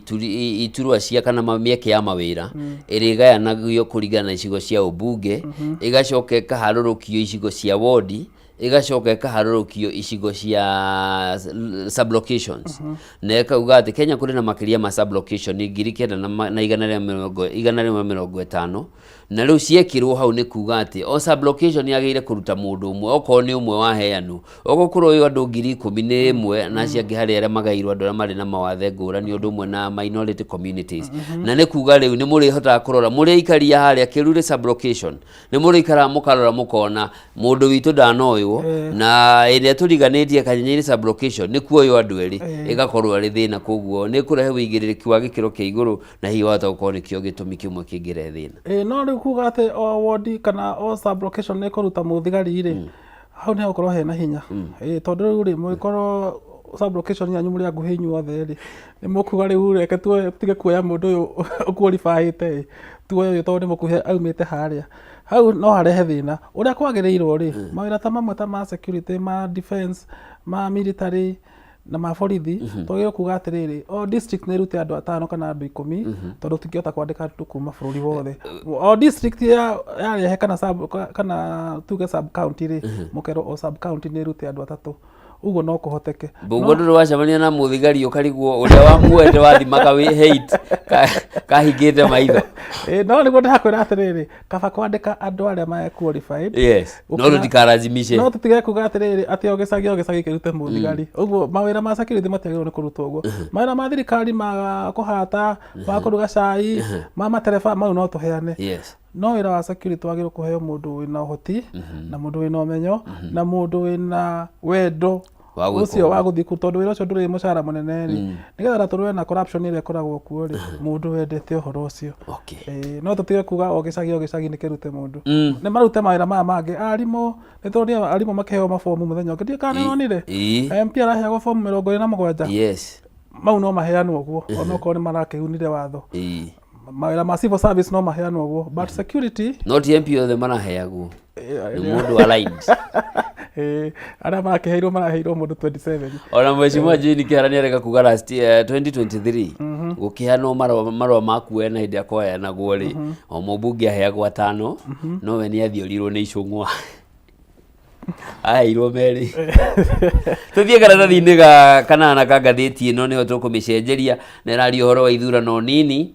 A: iturwa cia kana mĩeke ya mawĩra ĩrĩgayanagio kũringana na icigo cia ũmbunge, ĩgacoka ĩkaharũrũkio icigo cia wondi, ĩgacoka ĩkaharũrũkio icigo cia sub-locations. Na ĩkauga atĩ Kenya kũrĩ na makĩria ma sub-location 9,000 na 150, na rĩu ciekĩrwo hau nĩ kuga atĩ o sub-location yagĩrĩire kũruta mũndũ ũmwe okorwo nĩ ũmwe waheanwo, okorwo kũroywo andũ 10,000 nĩ ĩmwe na acio angĩ harĩ arĩa magaĩirwo andũ arĩa marĩ na mawathe ngũrani ũndũ ũmwe na minority communities. Na nĩ kuga rĩu nĩ mũrĩhotaga kũrora mũrĩ aikari a harĩa Kĩrurĩ sub-location, nĩ mũrĩikaraga mũkarora mũkona mũndũ witũ ndanoywo na ĩrĩa tũriganĩtie Kanyenyeire sub-location nĩ kuoywo andũ erĩ, ĩgakorwo arĩ thĩna, koguo nĩ kũrehe ũigĩrĩrĩki wa gĩkĩro kĩa igũrũ na hihi wahota gũkorwo nĩkĩo gĩtũmi kĩmwe kĩngĩrehe thĩna.
B: Ĩĩ no rĩu kuga atĩ o ward kana o sub location nĩ ĩkũruta mũthigari rĩ, hau nĩ hagũkorwo hena hinya. Ĩĩ tondũ rĩu rĩ, mũngĩkorwo sub location yanyu mũrĩ akuhĩ inyuothe rĩ, nĩ mũkuga rĩu reke tuoe tũtige kuoya mũndũ ũyũ ũkuoribahĩte ĩ, tuoe ũyũ tondũ nĩ mũkuhĩ aumĩte harĩa. Hau no harehe thĩna. Ũrĩa kwagĩrĩirwo rĩ, mawĩra ta mamwe ta ma security, ma defence, ma military na ma borithi, twagĩrĩirwo kuga atĩrĩrĩ, o district nĩ ĩrute andũ 5 kana andũ 10, tondũ tũtingĩhota kwandĩka andũ kuma bũrũri wothe. O district yarehe kana sub, kana tuge sub county rĩ, mũkerwo o sub county nĩ ĩrute andũ 3. Ũguo no kũhoteke.
A: Ũguo ndũrĩ wacemania na mũthigari ũkarigwo ũrĩa wamuoete wathimaga wĩ height kahingĩte maitho.
B: No nĩguo ndĩrakwĩra atĩrĩrĩ, kaba kwandĩka andũ arĩa me qualified.
A: Yes. No tũtikarazimishe.
B: No tũtige kuga atĩrĩrĩ atĩ o gĩcagi o gĩcagi kĩrute mũthigari. Ũguo mawĩra ma security matiagĩrĩirwo nĩ kũrutwo ũguo. Mawĩra ma thirikari ma kũhata, ma kũruga cai, ma matereba mau no tũheane. No wĩra wa security wagĩrĩirwo kũheo mũndũ wĩna ũhoti, na mũndũ wĩna ũmenyo, na mũndũ wĩna wendo
A: Wa gwĩka
B: ũcio wa
A: ũguo.
B: gũthiĩ kũu, tondũ wĩra ũcio ndũrĩ mũcara mũnene rĩ, nĩgetha na tũrũe na corruption ĩrĩa ĩkoragwo kuo rĩ, mũndũ wendete ũhoro ũcio. No tũtige kuga o gĩcagi o gĩcagi nĩ kĩrute mũndũ. Nĩ marute mawĩra maya mangĩ, arimũ, nĩ tũronire arimũ makĩheo mabomu mũthenya ũngĩ, ndiũĩ kana nĩ ũronire? MP araheagwo bomu 27. Mau no maheanwo ũguo, onokorwo nĩ marakĩunire watho. Mawĩra ma civil service no maheanwo ũguo, but security
A: No ti MP othe maraheagwo, nĩ mũndũ aligned.
B: Arĩa marakĩheirwo maraheirwo mũndũ 27.
A: Ona Mheshimiwa Jane Kĩhara nĩ arega kuga last year 2023 gũkĩheanwo marũa ma kuoyana hĩndĩ ĩrĩa kwaheanagwo rĩ, o mũmbunge aheagwo 5, no we nĩ athiorirwo nĩ icũng'wa, aheirwo 2. Tũthiĩ karatathi-inĩ ga kanana ka ngathĩti ĩno, nĩho tũkũmĩcenjeria na ĩraria ũhoro wa ithurano nini.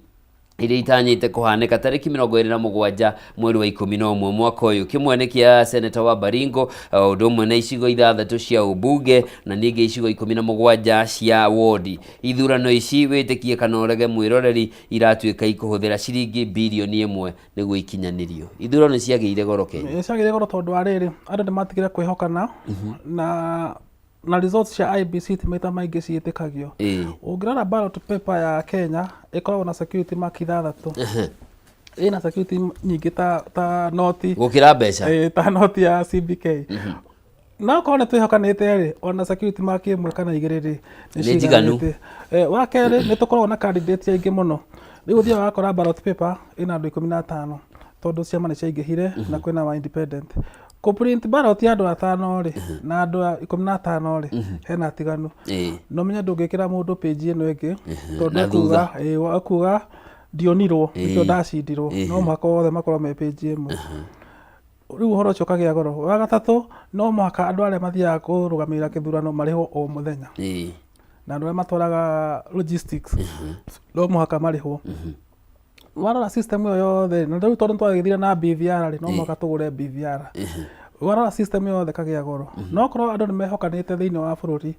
A: Iria itanyĩte kũhanĩka tarĩki 27 mweri wa 11 mwaka ũyũ. Kĩmwe nĩ kĩa seneta wa Baringo, o ũndũ ũmwe na icigo ithathatũ cia ũmbunge na ningĩ icigo 17 cia wodi. Ithurano ici, wĩtĩkie kana ũrege mwĩroreri, iratuĩka ikũhũthĩra ciringi birioni 1 nĩguo ikinyanĩrio. Ithurano ciagĩire goro Kenya.
B: Ciagĩire goro tondũ wa rĩrĩ, andũ nĩ matigire kwĩhokana na results cia IEBC ti maita maingĩ ciĩtĩkagio. Ũngĩrora ballot paper ya Kenya ĩkoragwo na security mark ithathatũ. Ĩna security nyingĩ ta noti.
A: Gũkĩra mbeca.
B: Ta noti ya CBK. No korwo nĩ twĩhokanĩte rĩ, ona security mark ĩmwe kana igĩrĩ rĩ,
A: nĩ njiganu.
B: Wa kerĩ, nĩ tũkoragwo na candidate aingĩ mũno. Rĩu ũthiaga ũgakora ballot paper ĩna andũ 15 tondũ ciama nĩ ciaingĩhire na kwĩna wa independent. Kũ print ballot ya andũ atano rĩ, na andũ a 15 rĩ, hena tiganu. Na ũmenye ndũngĩkĩra mũndũ page ĩno ĩngĩ, tondũ
A: Na thutha.
B: ekuga ndionirwo, nĩkĩo ndacindirwo. No mũhaka othe makorwo me page ĩmwe. Rĩu ũhoro ũcio ũkagĩa goro. Wa gatatũ, no mũhaka andũ arĩa mathiaga kũrũgamĩrĩra kĩthurano marĩhwo o mũthenya. Na andũ arĩa matwaraga logistics, no mũhaka marĩhwo. Warora system ĩyo yothe, na rĩu tondũ nĩtwagĩthire na BVR rĩ, no mũhaka tũgũre BVR. Warora system yothe ĩkagĩa goro. No korwo andũ nĩ mehokanĩte thĩinĩ wa bũrũri,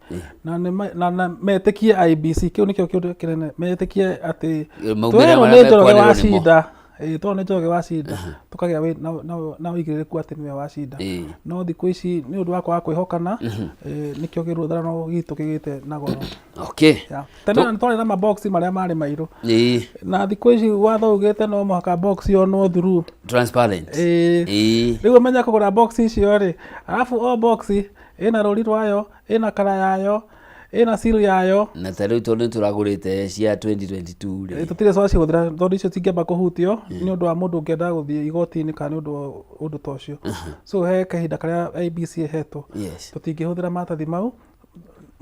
B: na metĩkie IEBC, kĩu nĩkĩo kĩũndũ kĩnene, metĩkie atĩ
A: maumĩrĩra
B: twerwo
A: marĩa
B: nĩ Njoroge
A: mekwanĩrwo nĩmo.
B: wacinda, twerwo nĩ Njoroge wacinda, tũkagĩa na ũigĩrĩrĩku atĩ nĩwe wacinda. No thikũ ici nĩ ũndũ wa kwaga kwĩhokana, nĩkĩo gĩthurano gitũ kĩgĩte na goro. Yeah. Tene nĩ twarĩ na mabox marĩa marĩ mairũ. Na thikũ ici watho ugĩte no mũhaka box yonwo through.
A: Transparent.
B: Rĩu ũmenye kũgũra box icio rĩ, arabu o box ĩna rũri rwayo, ĩna kara yayo, ĩna seal yayo.
A: Na ta rĩu tondũ nĩtũragũrĩte cia 2022 rĩ.
B: Tũtirĩ twacihũthĩra tondũ icio cingĩamba kũhutio nĩ ũndũ wa mũndũ ũngĩenda gũthiĩ igoti-inĩ kana nĩ ũndũ wa ũndũ ta ũcio. So he kahinda karĩa IEBC ĩhetwo. Tũtingĩhũthĩra maratathi mau,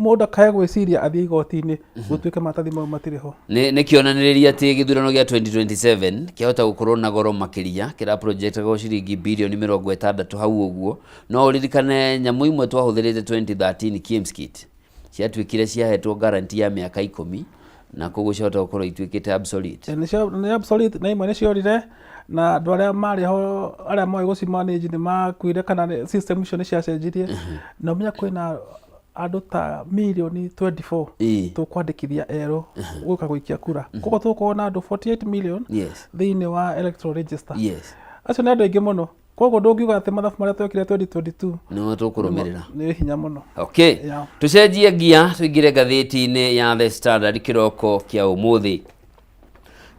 B: mũndũ akae gwĩciria athiĩ igoti-inĩ gũtuĩke maratathi mau matirĩ ho.
A: Nĩ kĩonanĩrĩria atĩ gĩthurano gĩa 2027 kĩahota gũkorwo na goro makĩria, kĩra projectagwo ciringi birioni 60 hau ũguo. No ũririkane nyamũ imwe twahũthĩrĩte 2013 KIEMS kit ciatuĩkire ciahetwo guarantee ya mĩaka 10 na koguo ciahota gũkorwo ituĩkĩte obsolete.
B: Nĩ obsolete na imwe nĩ ciorire na andũ arĩa marĩ ho arĩa moĩ gũci manage nĩ makuire kana system icio nĩ ciacenjirie. Na ũmenye kwĩna andũ ta mirioni 24 tũkwandĩkithia erũ gũka gũikia kura. Koguo tũgũkorwo na andũ 48 million thĩinĩ wa electoral register. Acio nĩ andũ aingĩ mũno. Koguo ndũngiuga atĩ mathabu marĩa twekire 2022
A: nĩmo tũkũrũmĩrĩra.
B: Nĩ hinya mũno.
A: Tũcenjie ngia tũingĩre ngathĩti-inĩ ya The Standard kĩroko kĩa ũmũthĩ.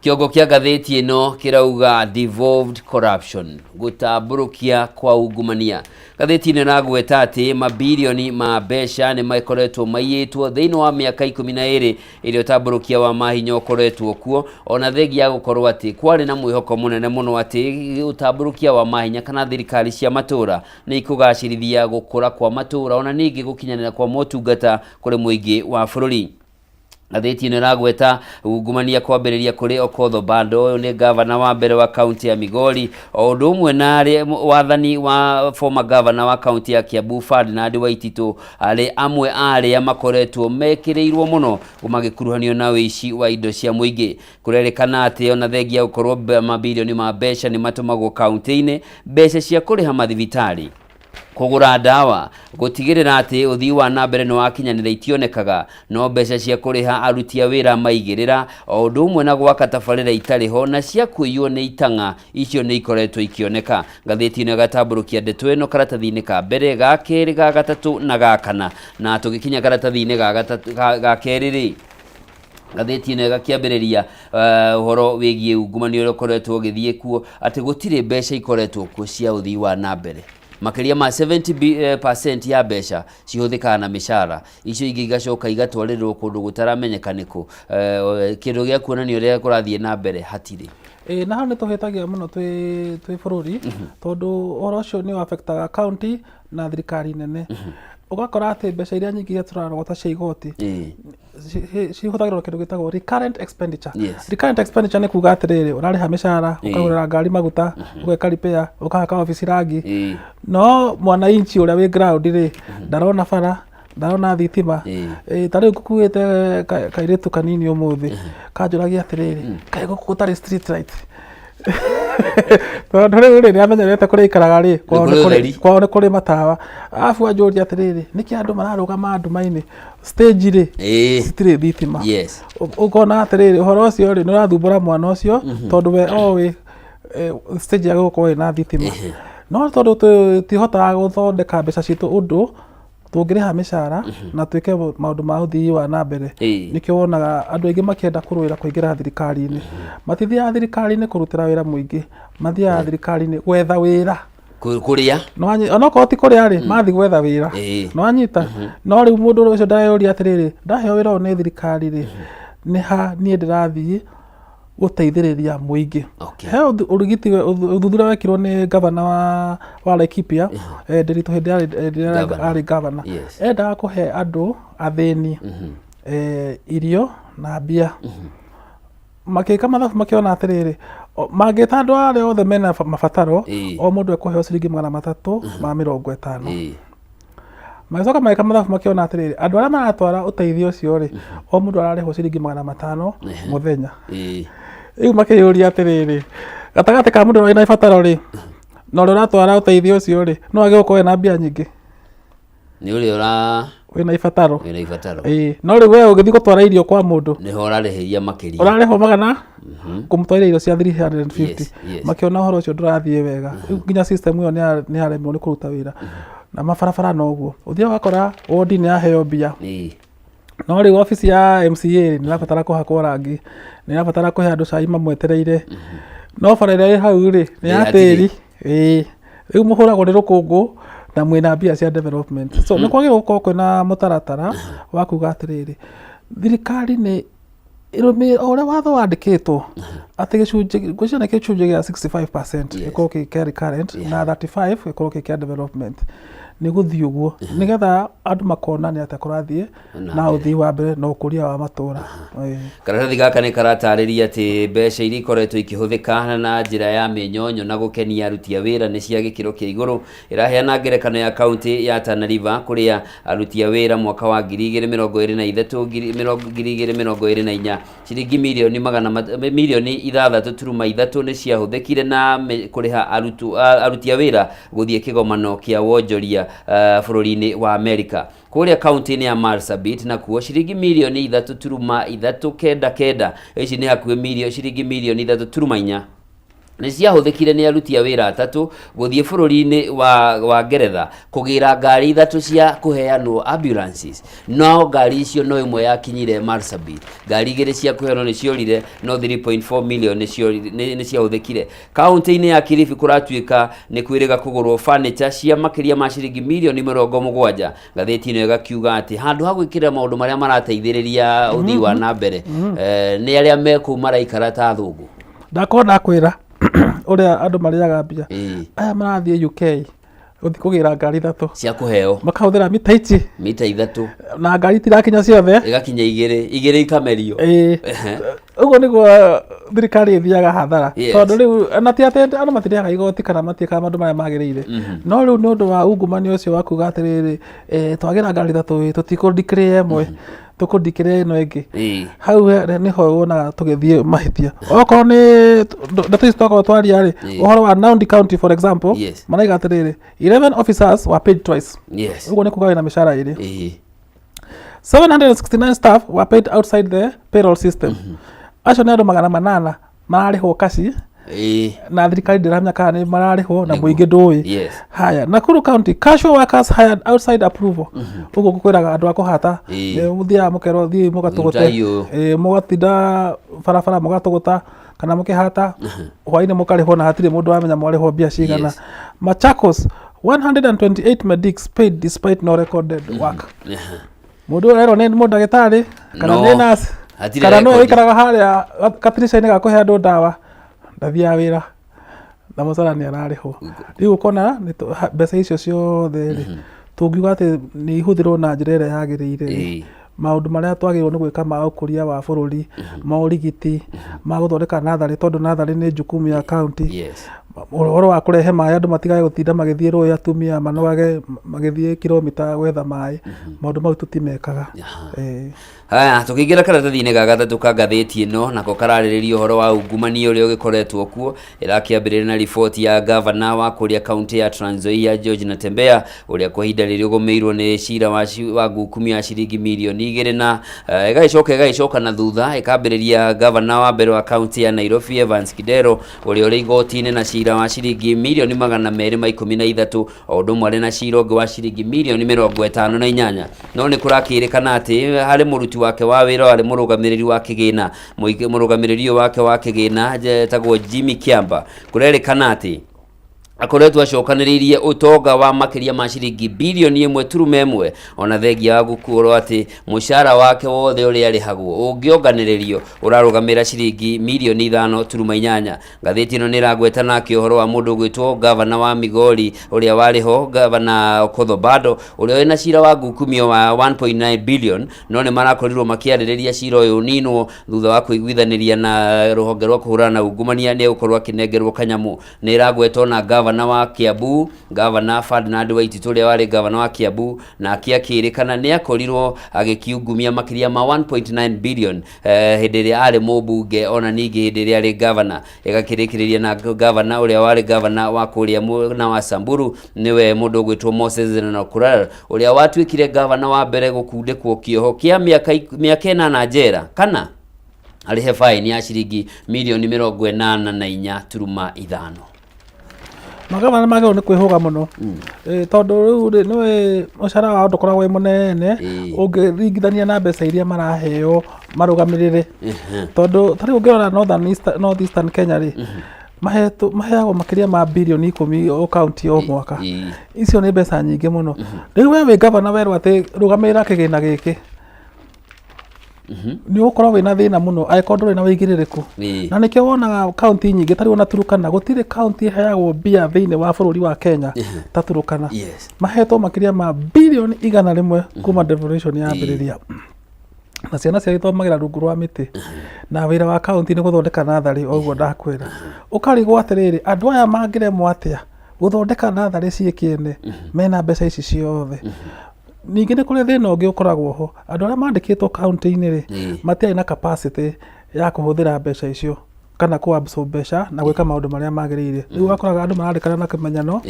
A: Kĩongo kĩa ngathĩti ĩno kĩrauga devolved corruption, gũtambũrũkia kwa ungumania. Ngathĩti ĩno ĩragweta atĩ mabirioni ma mbeca nĩ makoretwo maiyĩtwo thĩinĩ wa mĩaka 12 ĩrĩa ũtambũrũkia wa mahinya ũkoretwo kuo, ona thengia ya gũkorwo atĩ kwarĩ na mwĩhoko mũnene mũno atĩ ũtambũrũkia wa mahinya kana thirikari cia matũra nĩ ikũgacĩrithia gũkũra kwa matũra ona ningĩ gũkinyanĩra kwa motungata kũrĩ mũingĩ wa bũrũri. Ngathĩti ĩno ĩragweta ungumania kwambĩrĩria kũrĩ Okoth Obado, ũyũ nĩ gavana wa mbere wa kaunti ya Migori, o ũndũ ũmwe na wathani wa former governor wa kaunti ya Kiambu Ferdinand Waititu, arĩ amwe a arĩa makoretwo mekĩrĩirwo mũno magĩkuruhanio na ũici wa indo cia mũingĩ. Kũrerĩkana atĩ ona thengia gũkorwo mabirioni ma mbeca nĩ matũmagwo kaunti-inĩ, mbeca cia kũrĩha mathibitarĩ, kũgũra ndawa, gũtigĩrĩra atĩ ũthii wa na mbere nĩ wakinyanĩra itionekaga, no mbeca cia kũrĩha aruti a wĩra maigĩrĩra, o ũndũ ũmwe na gwaka tabarĩra itarĩ ho na cia kũiywo nĩ itang'a, icio nĩ ikoretwo ikĩoneka. Ngathĩti ĩno ĩgatambũrũkia ndeto ĩno karatathi-inĩ ka mbere, ga kerĩ, ga gatatũ na ga kana. Na tũgĩkinya karatathi-inĩ ga kerĩ rĩ, ngathĩti ĩno ĩgakĩambĩrĩria ũhoro wĩgiĩ ungumania ũrĩa ũkoretwo ũgĩthiĩ kuo, atĩ gũtirĩ mbeca ikoretwo kuo cia ũthii wa na mbere. Makĩria ma 70% ya mbeca cihũthĩkaga na mĩcara, icio ingĩ igacoka igatwarĩrĩrwo kũndũ gũtaramenyeka nĩkũ. Kĩndũ gĩa kuonania ũrĩa kũrathiĩ na mbere hatirĩ.
B: Ĩĩ, na hau nĩ tũhĩtagia mũno twĩ bũrũri, tondũ ũhoro ũcio nĩ affectaga county na thirikari nene. Ũgakora atĩ mbeca iria nyingĩ iria tũrarogota cia igoti cihũthagĩrwo kĩndũ gĩtagwo recurrent expenditure. Recurrent expenditure nĩ kuga atĩrĩrĩ, ũrarĩha mĩcara, ũkagũrĩra ngari maguta, ũgeka repair, ũkahaka obici rangi. No mwananchi ũrĩa wĩ ground rĩ, ndarona bara, Ndarona thitima. Ta rĩu ngũkuĩte kairĩtu kanini ũmũthĩ, kanjũragia atĩrĩrĩ, kaĩ gũkũ gũtarĩ street light? Tondũ rĩu rĩ, nĩ amenyerete kũrĩa aikaraga rĩ, kwao
A: kũrĩ
B: nĩ kũrĩ-
A: ũtheri.
B: kwao nĩ kũrĩ matawa. Arabu anjũria atĩrĩrĩ, nĩkĩ andũ mararũgama nduma-inĩ? Stage rĩ, citirĩ thitima. Ũkona atĩrĩrĩ, ũhoro ũcio rĩ, nĩ ũrathumbũra mwana ũcio, tondũ we oĩ stage ya gũkorwo ĩna thitima. No tondũ tũtihotaga gũthondeka mbeca citũ ũndũ tũngĩrĩha mĩcara na twĩke maũndũ ma ũthii wa na mbere. Nĩkĩo wonaga andũ aingĩ makĩenda kũrũĩra kũingĩra thirikari-inĩ. Matithiaga thirikari-inĩ kũrutĩra wĩra mũingĩ, mathiaga thirikari-inĩ gwetha wĩra.
A: Kũrĩa.
B: Onokorwo ti kũrĩa rĩ, mathiĩ gwetha wĩra. Nĩwanyita? No rĩu mũndũ ũcio ndareyũria atĩrĩrĩ, ndaheo wĩra ũyũ nĩ thirikari rĩ, nĩ ha niĩ ndĩrathiĩ gũteithĩrĩria mũingĩ? He ũrigiti ũthuthuria wekirwo nĩ gavana wa Laikipia, Ndiritu hĩndĩ ĩrĩa
A: Governor.
B: arĩ gavana. Endaga kũhe andũ athĩni irio na mbia. Makĩka mathabu makĩona atĩrĩrĩ, mangĩta andũ arĩa othe mena mabataro, o mũndũ ekũheo ciringi 350. Magĩcoka magĩka mathabu makĩona atĩrĩrĩ, andũ arĩa maratwara ũteithio ũcio rĩ, o mũndũ ararĩhwo ciringi 500 mũthenya. Rĩu makĩyũria atĩrĩrĩ, gatagatĩ ka mũndũ ũrĩa wĩna ibataro rĩ, na ũrĩa ũratwara ũteithio ũcio rĩ, no age gũkorwo ena mbia nyingĩ?
A: Nĩ ũrĩa ũra
B: Wĩna ibataro.
A: Wĩna ibataro.
B: Ĩĩ, no rĩu we ũgĩthiĩ gũtwara irio kwa mũndũ,
A: nĩho ũrarĩhĩria makĩria.
B: Ũrarĩhwo magana kũmũtwarĩra irio cia 350. Makĩona ũhoro ũcio ndũrathiĩ wega. Rĩu nginya system ĩyo nĩ yaremirwo nĩ kũruta wĩra. Na mabarabara noguo, ũthiaga ũgakora wondi nĩ yaheo mbia, no rĩu obici ya MCA rĩ, nĩ ĩrabatara kũhakwo rangi, nĩ ĩrabatara kũhe andũ cai mamwetereire, no bara ĩrĩa ĩ hau rĩ, nĩ ya
A: Hatirĩ.
B: tĩri. Ĩĩ, rĩu mũhũragwo nĩ rũkũngũ na mwĩna mbia cia development. So nĩ kwagĩrĩirwo gũkorwo kwĩna mũtaratara wa kuga atĩrĩrĩ, thirikari nĩ ĩrũmĩrĩre o ũrĩa watho wandĩkĩtwo, atĩ gĩcunjĩ, ngwĩciria nĩ gĩcunjĩ gĩa 65% gĩkorwo kĩ kĩa recurrent na 35 gĩkorwo kĩ kĩa development. Nĩ gũthiĩ ũguo nĩgetha andũ makona nĩ atĩa kũrathiĩ
A: na
B: na ũthii wa mbere na ũkũria wa matũra.
A: Karatathi gaka nĩ karatarĩria atĩ mbeca iria ikoretwo ikĩhũthĩka na njĩra ya mĩnyonyo na gũkenia aruti a wĩra nĩ cia gĩkĩro kĩa igũrũ. Ĩraheana ngerekano ya kaunti ya Tana River kũrĩa aruti a wĩra mwaka wa 2023 2024 ciringi mirioni magana mirioni 6.3 nĩ ciahũthĩkire na kũrĩha aruti a wĩra gũthiĩ kĩgomano kĩa wonjoria bũrũri-inĩ wa Amerika. Kũrĩa kaunti-inĩ ya Marsabit nakuo ciringi mirioni 3.399, ici nĩ hakuhĩ ciringi mirioni 3.4 nĩ ciahũthĩkire nĩ aruti a wĩra atatũ gũthiĩ bũrũri-inĩ wa Ngeretha kũgĩra ngari ithatũ cia kũheanwo, ambulances. No ngari icio no ĩmwe yakinyire Marsabit, ngari igĩrĩ cia kũheanwo nĩ ciorire, no 3.4 million nĩ ciahũthĩkire. Kaunti-inĩ ya Kilifi kũratuĩka nĩ kwĩrĩga kũgũrwo furniture cia makĩria ma ciringi mirioni 70. Ngathĩti ĩno ĩgakiuga atĩ handũ ha gwĩkĩrĩra maũndũ marĩa marateithĩrĩria ũthii wa na mbere, nĩ arĩa me kũu maraikara ta athũngũ.
B: Ndakorwo ndakwĩra ũrĩa andũ marĩaga mbia. Aya marathiĩ UK gũthiĩ kũgĩra ngari ithatũ
A: cia kũheo,
B: makahũthĩra mita ici
A: mita ithatũ,
B: na ngari itirakinya ciothe,
A: ĩgakinya igĩrĩ igĩrĩ ikamerio.
B: Ĩĩ. Ũguo nĩguo thirikari ĩthiaga hathara. Tondũ rĩu na ti atĩ andũ matirĩhaga igoti kana matiĩkaga maũndũ marĩa magĩrĩire, no rĩu nĩ ũndũ wa ungumania ũcio wa kuga atĩrĩrĩ, twagĩra ngari ithatũ ĩ, tũtikũ declare ĩmwe, tũkũ declare ĩno ĩngĩ. Hau nĩho wonaga tũgĩthiĩ mahĩtia. Okorwo nĩ ndeto ici twakorwo twaria rĩ, ũhoro wa Nandi County for example, maraiga atĩrĩrĩ, 11 officers were paid twice. Ũguo nĩ kuga wĩna mĩcara ĩrĩ. 769 staff were paid outside the payroll system. Acio nĩ andũ 800 mararĩhwo kaci na thirikari ndĩramenya kana nĩ mararĩhwo na mũingĩ ndũĩ. Haya, Nakuru County, casual workers hired outside approval. Ũguo ngũkwĩraga andũ a kũhata, nĩ mũthiaga mũkerwo thiĩi mũgatũgũte.
A: Rutai ũyũ.
B: Ĩĩ, mũgatinda barabara mũgatũgũta kana mũkĩhata, hwainĩ mũkarĩhwo na hatirĩ mũndũ wamenya mwarĩhwo mbia cigana. Machakos, 128 medics paid despite no recorded work. Mũndũ ũyũ arerwo nĩ mũndagĩtarĩ kana
A: No,
B: nĩ nurse
A: hatirĩ
B: kana nĩwe
A: record.
B: ũikaraga harĩa katirica-inĩ ga kũhe andũ ndawa, ndathiaga wĩra na mũcara nĩ ararĩhwo. Rĩu ũkona mbeca icio ciothe rĩ, tũngiuga atĩ nĩ ihũthĩrwo na njĩra ĩrĩa yagĩrĩire rĩ, Maũndũ marĩa twagĩrĩirwo nĩ gwĩka ma ũkũria wa bũrũri, ma ũrigiti, ma gũthondeka natharĩ tondũ natharĩ nĩ jukumu ya kaũntĩ. Ũhoro wa kũrehe maĩ andũ matigage gũtinda magĩthiĩ rũĩ atumia manogage magĩthiĩ kilomita gwetha maĩ, maũndũ mau tũtimekaga. Ĩĩ.
A: Haya, tũkĩingĩra karatathi-inĩ ga gatatũ ka ngathĩti ĩno, nako kararĩrĩria ũhoro wa ungumania ũrĩa ũgĩkoretwo kuo. Ĩrakĩambĩrĩria na riboti ya gavana wa kũrĩa kaunti ya Trans Nzoia George Natembeya ũrĩa kwa ihinda rĩrĩ ũgũmĩirwo nĩ cira wa, wa ngukumio ya ciringi mirioni igĩrĩ na ĩgagĩcoka ĩgagĩcoka na thutha ĩkambĩrĩria gavana wa mbere wa kaunti ya Nairobi Evans Kidero ũrĩa ũrĩ igoti-inĩ na cira wa ciringi mirioni 213 o ũndũ ũmwe arĩ na cira ũngĩ wa ciringi mirioni 58. No nĩ kũrakĩrĩkana atĩ harĩ mũruti wake wa wĩra warĩ mũrũgamĩrĩri wa kĩgĩna mũrũgamĩrĩri ũyũ wake wa kĩgĩna etagwo Jimmy Kiamba kũrerĩkana atĩ akoretwo acokanĩrĩirie ũtonga wa makĩria ma ciringi birioni 1.1 ona thengia wa gũkorwo atĩ mũcara wake wothe ũrĩa arĩhagwo ũngĩonganĩrĩrio ũrarũgamĩra ciringi mirioni 5.8. Ngathĩti ĩno nĩ ĩragweta nake ũhoro wa mũndũ ũgwĩtwo gavana wa Migori ũrĩa warĩ ho gavana Okoth Obado ũrĩa wĩna cira wa ngukumio wa 1.9 billion no nĩ marakorirwo makĩarĩrĩria cira ũyũ ũninwo thutha wa kũiguithanĩria na rũhonge rwa kũhũrana na ungumania nĩ egũkorwo akĩnengerwo kanyamũ. Nĩ ĩragwetwo na gavana wa Kiambu gavana Ferdinand Waititu ũrĩa warĩ gavana wa Kiambu nake akĩrĩkana nĩ akorirwo agĩkiungumia makĩria ma 1.9 billion hĩndĩ ĩrĩa arĩ mũmbunge ona ningĩ hĩndĩ ĩrĩa arĩ gavana. Ĩgakĩrĩkĩrĩria na gavana ũrĩa warĩ gavana wa kũrĩa mwena wa Samburu nĩwe mũndũ ũgwĩtwo Moses Lenolkulal ũrĩa watuĩkire gavana wa mbere gũkundĩkwo kĩoho kĩa mĩaka 8 njera kana arĩhe faini ya ciringi mirioni 84.5.
B: Magavana nĩ magĩrĩirwo nĩ kwĩhũga mũno. Tondũ rĩu rĩ nĩũĩ mũcara wao ndũkoragwo wĩ mũnene ũngĩringithania na mbeca iria maraheo marũgamĩrĩre. Tondũ ta rĩu ũngĩrora North Eastern Kenya rĩ, mahetwo maheagwo makĩria ma birioni 10 o kaũntĩ o mwaka. Icio nĩ mbeca nyingĩ mũno. Rĩu we wĩ gavana werwo atĩ rũgamĩrĩra kĩgĩna gĩkĩ, nĩ ũgũkorwo wĩna thĩna mũno angĩkorwo ndũrĩ na ũigĩrĩrĩku. Na nĩkĩo wonaga kaũntĩ nyingĩ ta rĩu ona Turkana gũtirĩ kaũntĩ ĩheagwo mbia thĩinĩ wa bũrũri wa Kenya ta Turkana. Mahetwo makĩria ma birioni 100 kuma devolution yambĩrĩria. Na ciana ciao ithomagĩra rungu rwa mĩtĩ. Na wĩra wa kaũntĩ nĩ gũthondeka natharĩ o ũguo ndakwĩra. Ũkarigwo atĩrĩrĩ, andũ aya mangĩremwo atĩa gũthondeka natharĩ ciĩ kĩene mena mbeca ici ciothe. Ningĩ nĩ kũrĩ thĩna ũngĩ ũkoragwo ho, andũ arĩa mandĩkĩtwo kaũntĩ-inĩ rĩ, matiarĩ na capacity ya kũhũthĩra mbeca icio kana kũ absorb mbeca na gwĩka maũndũ marĩa magĩrĩire. Rĩu ũgakoraga andũ marandĩkana na kĩmenyano,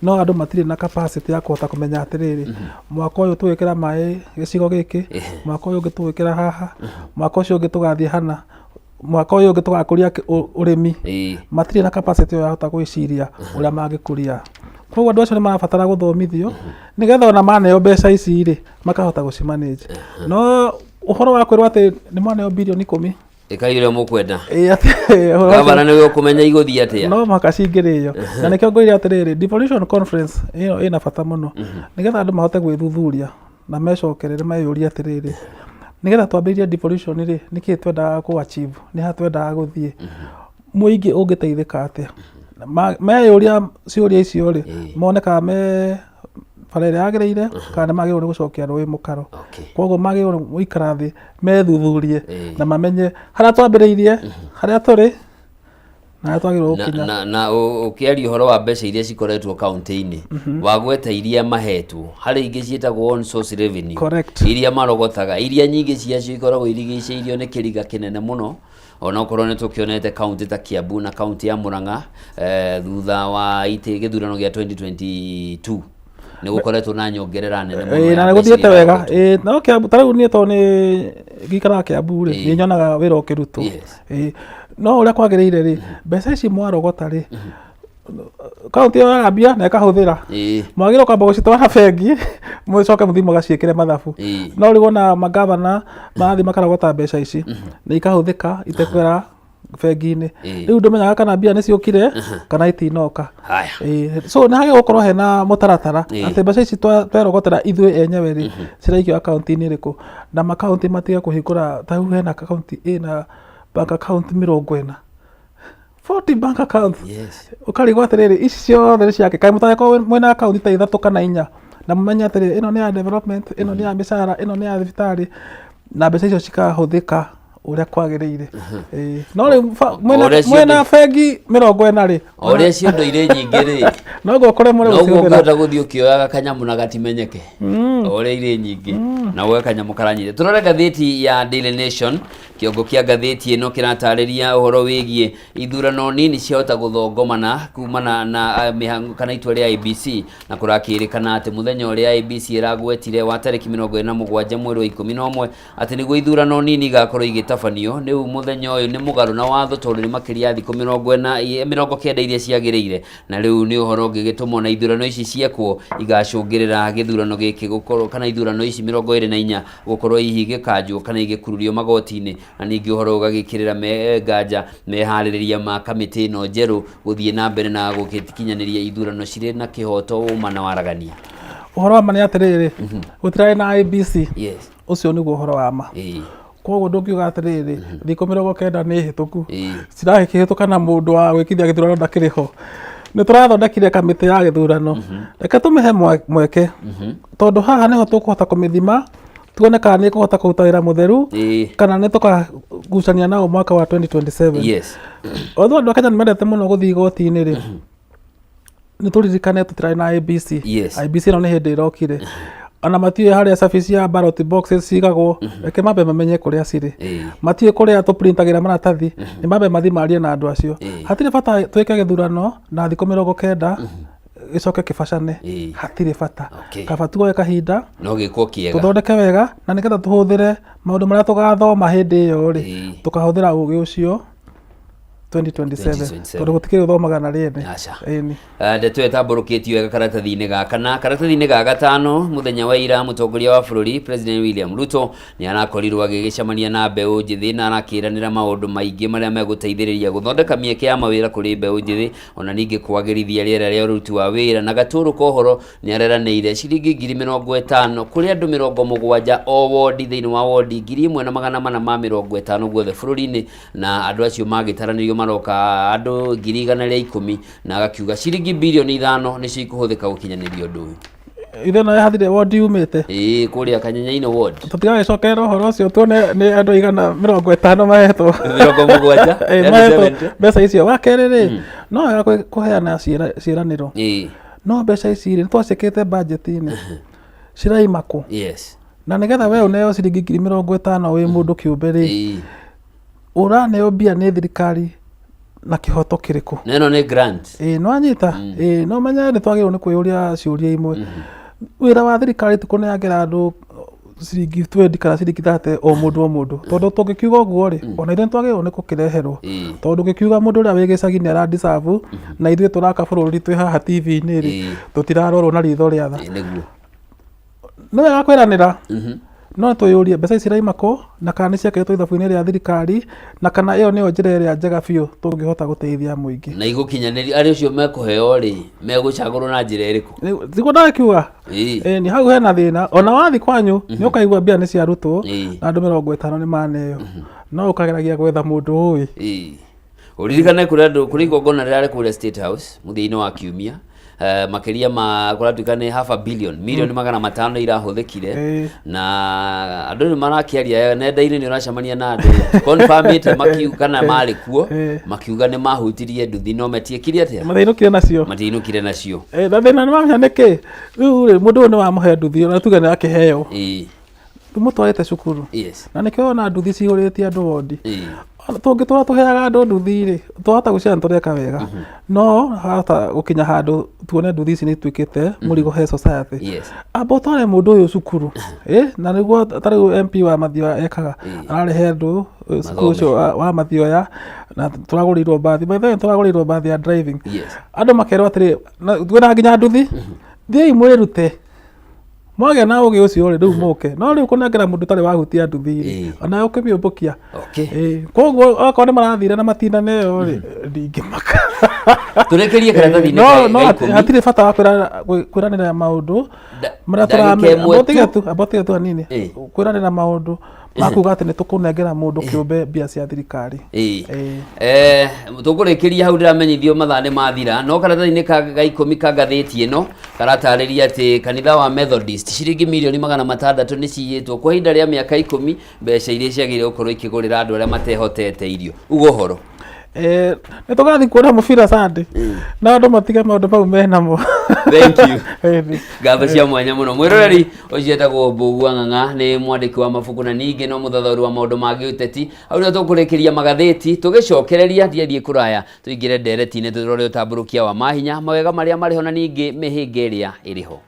B: no andũ matirĩ na capacity ya kũhota kũmenya atĩrĩrĩ, mwaka ũyũ tũgwĩkĩra maĩ gĩcigo gĩkĩ, mwaka ũyũ ũngĩ tũgwĩkĩra haha, mwaka ũcio ũngĩ tũgathiĩ hana, mwaka ũyũ ũngĩ tũgakũria ũrĩmi. Matirĩ na capacity ĩyo ya hota gwĩciria ũrĩa mangĩkũria. Koguo andũ acio nĩ marabatara gũthomithio nĩgetha ona maneo mbeca ici rĩ, makahota gũci manage. No ũhoro wa kwĩrwo atĩ nĩ mwaneo birioni 10,
A: ĩkai ũrĩa mũkwenda. Ĩĩ, ũhoro ũcio gavana nĩwe ũkũmenya igũthiĩ atĩa.
B: No mũhaka cingĩrĩo. Na nĩkĩo ngwĩre atĩrĩrĩ, devolution conference ĩyo ĩna bata mũno nĩgetha andũ mahote gwĩthuthuria na mecokerere meyũrie atĩrĩrĩ, nĩgetha twambĩrĩrie devolution rĩ, nĩkĩĩ twendaga kũ achieve, nĩ ha twendaga gũthiĩ, mũingĩ ũngĩteithĩka atĩa? Meyũria ciũria icio rĩ, mone kana me bara ĩrĩa yagĩrĩire kana nĩ magĩrĩirwo nĩ gũcokia rũĩ mũkaro. Koguo magĩrĩirwo nĩ gũikara thĩ methuthurie na mamenye harĩa twambĩrĩirie, harĩa tũrĩ na harĩa twagĩrĩirwo gũkinya.
A: Na ũkĩaria ũhoro wa mbeca iria cikoretwo kaunti-inĩ, wagweta iria mahetwo, harĩ ingĩ ciĩtagwo own source revenue, iria marogotaga, iria nyingĩ ciacio ikoragwo irigicĩirio nĩ kĩriga kĩnene mũno, onokorwo nĩ tũkĩonete kaunti ta Kiambu na kaunti ya Murang'a thutha wa itĩ gĩthurano gĩa 2022 nĩ gũkoretwo na nyongerera nene mũno
B: ya na nĩ
A: mbeca
B: gũthiĩte
A: iria
B: wega.
A: irarogotwo.
B: Ĩĩ, no Kiambu ta rĩu niĩ tondũ nĩ ngikaraga Kiambu rĩ, nĩ nyonaga wĩra ũkĩrutwo. Ĩĩ, no ũrĩa kwagĩrĩire rĩ, mbeca ici mwarogota rĩ, kaunti yoyaga mbia na ĩkahũthĩra. Mwagĩrĩirwo kwamba gũcitwara bengi mũcoke mũthiĩ mũgaciĩkĩre mathabu. No rĩu wona magavana marathiĩ makarogota mbeca ici na ikahũthĩka itekwera bengi-inĩ. Rĩu ndũmenyaga kana mbia nĩ ciũkire kana itinoka. So nĩ hagĩrĩirwo gũkorwo hena mũtaratara atĩ mbeca ici twerogotera ithuĩ enyewe rĩ, ciraikio akaunti-inĩ ĩrĩkũ, na makaunti matige kũhingũra ta rĩu hena kaunti ĩna bank account 40. 40 bank accounts. Ũkarigwo atĩrĩrĩ, ici ciothe nĩ ciake, kaĩ mũtangĩkorwo mwĩna akaunti ta ithatũ kana inya Na mũmenye atĩrĩ, ĩno nĩ ya development, ĩno nĩ ya mĩcara, ĩno nĩ ya thibitarĩ, na mbeca icio cikahũthĩka ũrĩa kwagĩrĩire. Ĩĩ. No rĩu
A: O ũrĩa
B: mwĩna bengi 40 rĩ,
A: O ũrĩa ciondo irĩ nyingĩ rĩ,
B: noguo ũkũremwo nĩ
A: noguo
B: gũcihũthĩra.
A: ũngĩhota gũthiĩ ũkĩoyaga kanyamũ na gatimenyeke. O ũrĩa irĩ nyingĩ na woe kanyamũ karanyita. Tũrore ngathĩti ya Daily Nation. Kĩongo kĩa ngathĩti ĩno kĩratarĩria ũhoro wĩgiĩ ithurano nini ciahota gũthongomana kumana na mĩhang'o kana itua rĩa IEBC, na kũrakĩrĩkana atĩ mũthenya ũrĩa IEBC ĩragwetire wa tarĩki 27 mweri wa 11 atĩ nĩguo ithurano nini igakorwo igĩtabanio. Rĩu mũthenya ũyũ nĩ mũgarũ na watho tondũ nĩ makĩria ya thikũ 40, 90 iria ciagĩrĩire, na rĩu nĩ ũhoro ũngĩgĩtũma ona ithurano ici ciekwo igacũngĩrĩra gĩthurano gĩkĩ gũkorwo kana ithurano ici 24 gũkorwo hihi igĩkanjwo kana igĩkururio magoti-inĩ, na ningĩ ũhoro ũgagĩkĩrĩra nganja meharĩrĩria ma kamĩtĩ ĩno njerũ gũthiĩ na mbere na gũgĩkinyanĩria ithurano cirĩ na kĩhoto, ũma na waragania.
B: Ũhoro wa ma nĩ atĩrĩrĩ, gũtirarĩ na IEBC.
A: Yes.
B: Ũcio nĩguo ũhoro wa ma. Koguo ndũngiuga atĩrĩrĩ, thikũ 90 nĩ hĩtũku, ciragĩkĩhĩtũka na mũndũ wa gwĩkithia gĩthurano ndakĩrĩ ho. Nĩ tũrathondekire kamĩtĩ ya gĩthurano, reke tũmĩhe mweke, tondũ haha nĩho tũkũhota kũmĩthima tuone kana nĩ ĩkũhota kũruta wĩra mũtheru kana nĩ tũkagucania nao mwaka wa 2027.
A: Yes.
B: Although andũ a Kenya nĩ mendete mũno gũthiĩ igoti-inĩ rĩ, nĩ tũririkane tũtirarĩ na IEBC.
A: Yes.
B: IEBC ĩno nĩ hĩndĩ ĩrokire. Ona matiũĩ harĩa cabi cia ballot boxes cigagwo, reke mambe mamenye kũrĩa cirĩ. Matiũĩ kũrĩa tũprintagĩra maratathi, nĩ mambe mathiĩ marie na andũ acio. Hatirĩ bata twĩke gĩthurano na thikũ 90 gĩcoke kĩbacane. Hatirĩ bata.
A: Okay.
B: Kaba tuoe kahinda
A: No gĩkwo kĩega.
B: tũthondeke wega na nĩgetha tũhũthĩre maũndũ marĩa tũgathoma hĩndĩ ĩyo rĩ, tũkahũthĩra ũgĩ ũcio 2027.
A: 2027.
B: Tondũ gũtikĩrĩ ũthomaga na rĩene.
A: Aca.
B: Ĩni.
A: Ndeto ĩyo ĩtambũrũkĩtio wega karatathi-inĩ gaka na karatathi-inĩ ga gatano mũthenya wa ira mũtongoria wa bũrũri President William Ruto nĩ arakorirwo agĩgĩcemania na mbeũ njĩthĩ na arakĩranĩra maũndũ maingĩ marĩa megũteithĩrĩria gũthondeka mĩeke ya mawĩra kũrĩ mbeũ njĩthĩ, ona ningĩ kwagĩrithia rĩera rĩa ũruti wa wĩra. Na gatũrũ ka ũhoro nĩ areranĩire ciringi 50,000 kũrĩ andũ 70 o wondi thĩinĩ wa wondi 1450 guothe bũrũri-inĩ, na andũ acio magĩtaranĩrio maroka andũ 110,000, na agakiuga ciringi bilioni 5 nĩcio ikũhũthĩka gũkinyanĩria ũndũ ũyũ.
B: Ithe no yathire wondi yumĩte.
A: Ĩĩ, kũrĩa Kanyenyainĩ ward.
B: Tũtigagĩcokerera ũhoro ũcio tuone nĩ andũ aigana 50 mahetwo.
A: 70.
B: Ĩĩ,
A: Yani
B: mahetwo
A: 70.
B: mbeca icio. Wa kerĩ rĩ, no wega kũheana ciĩranĩro. No mbeca ici rĩ, nĩ twaciĩkĩrĩte budget-inĩ. Ciraima kũ?
A: Yes.
B: Na nĩgetha we ũneo ciringi 50,000 wĩ mũndũ kĩũmbe rĩ, ũraneo mbia nĩ thirikari na kĩhoto kĩrĩkũ?
A: Na ĩno nĩ grant.
B: Ĩĩ, nĩ wanyita? Ĩĩ, no menye nĩ twagĩrĩirwo nĩ kwĩyũria ciũria imwe. Wĩra wa thirikari ti kũnengera andũ ciringi 20 kana ciringi 30 o mũndũ o mũndũ. Tondũ tũngĩkiuga ũguo rĩ, ona ithuĩ nĩ twagĩrĩirwo nĩ gũkĩreherwo. Tondũ ũngĩkiuga mũndũ ũrĩa wĩ gĩcagi nĩ ara deserve, na ithuĩ tũraka bũrũri twĩ haha TV-inĩ rĩ, tũtirarorwo na ritho rĩa tha.
A: Ĩĩ, nĩguo.
B: Nĩ wega kwĩranĩra, no twĩyũrie mbeca ici ciraima kũ, na kana nĩ ciekĩrĩtwo ithabu-inĩ rĩa thirikari, na kana ĩyo nĩyo njĩra ĩrĩa njega biũ tũngĩhota gũteithia mũingĩ.
A: Na igũkinyanĩrio, arĩa ũcio mekũheo rĩ, megũcagũrwo na njĩra ĩrĩkũ?
B: Tiguo ndakiuga? Ĩĩ, nĩ hau hena thĩna. Ona wathiĩ kwanyu, nĩ ũkaigua mbia nĩ ciarutwo, na andũ 50 nĩ maneo. No ũkageragia gwetha mũndũ ũĩ.
A: Ũririkane kũrĩ andũ kũrĩ igongona rĩrarĩ kũrĩa State House mũthia-inĩ wa kiumia, makĩria ma kũratuĩka nĩ half a billion, milioni 500 irahũthĩkire. Na andũ nĩ marakĩaria nenda-inĩ, nĩ ũracemania na andũ confirmĩte makiuga kana marĩ kuo, makiuga nĩ mahutirie nduthi no matiekire atĩa?
B: Matiainũkire nacio.
A: Matiainũkire nacio.
B: Na thĩna nĩ wamenya nĩkĩ? Rĩu rĩ, mũndũ ũyũ nĩ wamũhe nduthi, ona tuge nĩ akĩheo. Ndũmũtwarĩte cukuru.
A: Yes.
B: Na nĩkĩo wona nduthi cihũrĩtie andũ wondi. Tũngĩtũra tũheaga andũ nduthi rĩ, twahota gwĩciria nĩ tũreka wega. No hahota gũkinya handũ tuone nduthi ici nĩ ituĩkĩte mũrigo he society.
A: Yes.
B: Amba ũtware mũndũ ũyũ cukuru. Na nĩguo ta rĩu MP wa Mathioya ekaga. Ararehe andũ cukuru ũcio wa Mathioya na tũragũrĩirwo mbathi. By the way, tũragũrĩirwo mbathi ya driving.
A: Yes.
B: Andũ makerwo atĩrĩ, twĩna nginya nduthi, thiĩi mwĩrute. Mwagĩa na ũgĩ ũcio rĩ, rĩu mũke. No rĩu kũnengera mũndũ ũtarĩ wahutia nduthi rĩ, ona ũkĩmĩũmbũkia.
A: Okay.
B: Koguo okorwo nĩ marathire na matinda nayo rĩ, ndingĩmaka.
A: Tũrĩkĩrie karatathi-inĩ
B: No, no
A: ga 10.
B: hatirĩ bata wa kwĩranĩra maũndũ marĩa
A: Ndagĩka
B: tũramenya.
A: ĩmwe tu.
B: Amba ũtige tu hanini. Kwĩranĩra maũndũ ma kuga atĩ nĩ tũkũnengera mũndũ kĩũmbe mbia cia thirikari.
A: Tũkũrĩkĩria hau, ndĩramenyithio mathaa nĩ mathira, no karatathi-inĩ ga 10 ka ngathĩti ĩno. Karatarĩria atĩ kanitha wa Methodist ciringi mirioni 600 nĩ ciyĩtwo kwa ihinda rĩa mĩaka 10, mbeca iria ciagĩrĩire gũkorwo ikĩgũrĩra andũ arĩa matehotete irio. Uga ũhoro.
B: Nĩ tũgathiĩ kuona mũbira Sunday na andũ matige maũndũ mau menamo.
A: Thank you.
B: Ĩni.
A: Ngatho cia mwanya mũno. Mwĩroreri ũcio etagwo Mbũgua Ng'ang'a, nĩ mwandĩki wa mabuku na ningĩ no mũthathaũri wa maũndũ ma gĩũteti. Hau nĩho tũkũrĩkĩria magathĩti, tũgĩcokereria ndiathiĩ kũraya, tũingĩre ndereti-inĩ tũrore ũtambũrũkia wa mahinya, mawega marĩa marĩ ho na ningĩ mĩhĩnga ĩrĩa ĩrĩ ho.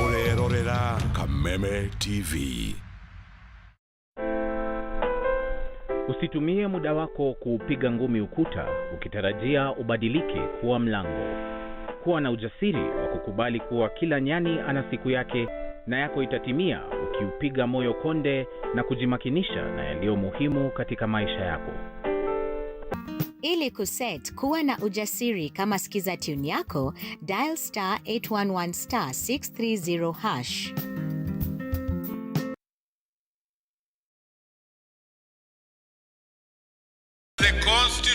C: Ũrerorera Kameme TV.
D: Usitumie muda wako kuupiga ngumi ukuta ukitarajia ubadilike kuwa mlango. Kuwa na ujasiri wa kukubali kuwa kila nyani ana siku yake na yako itatimia ukiupiga moyo konde na kujimakinisha na yaliyo muhimu katika maisha yako.
E: Ili kuset kuwa na ujasiri kama skiza tune yako, dial star 811 star 630 hash.
C: The Constitution.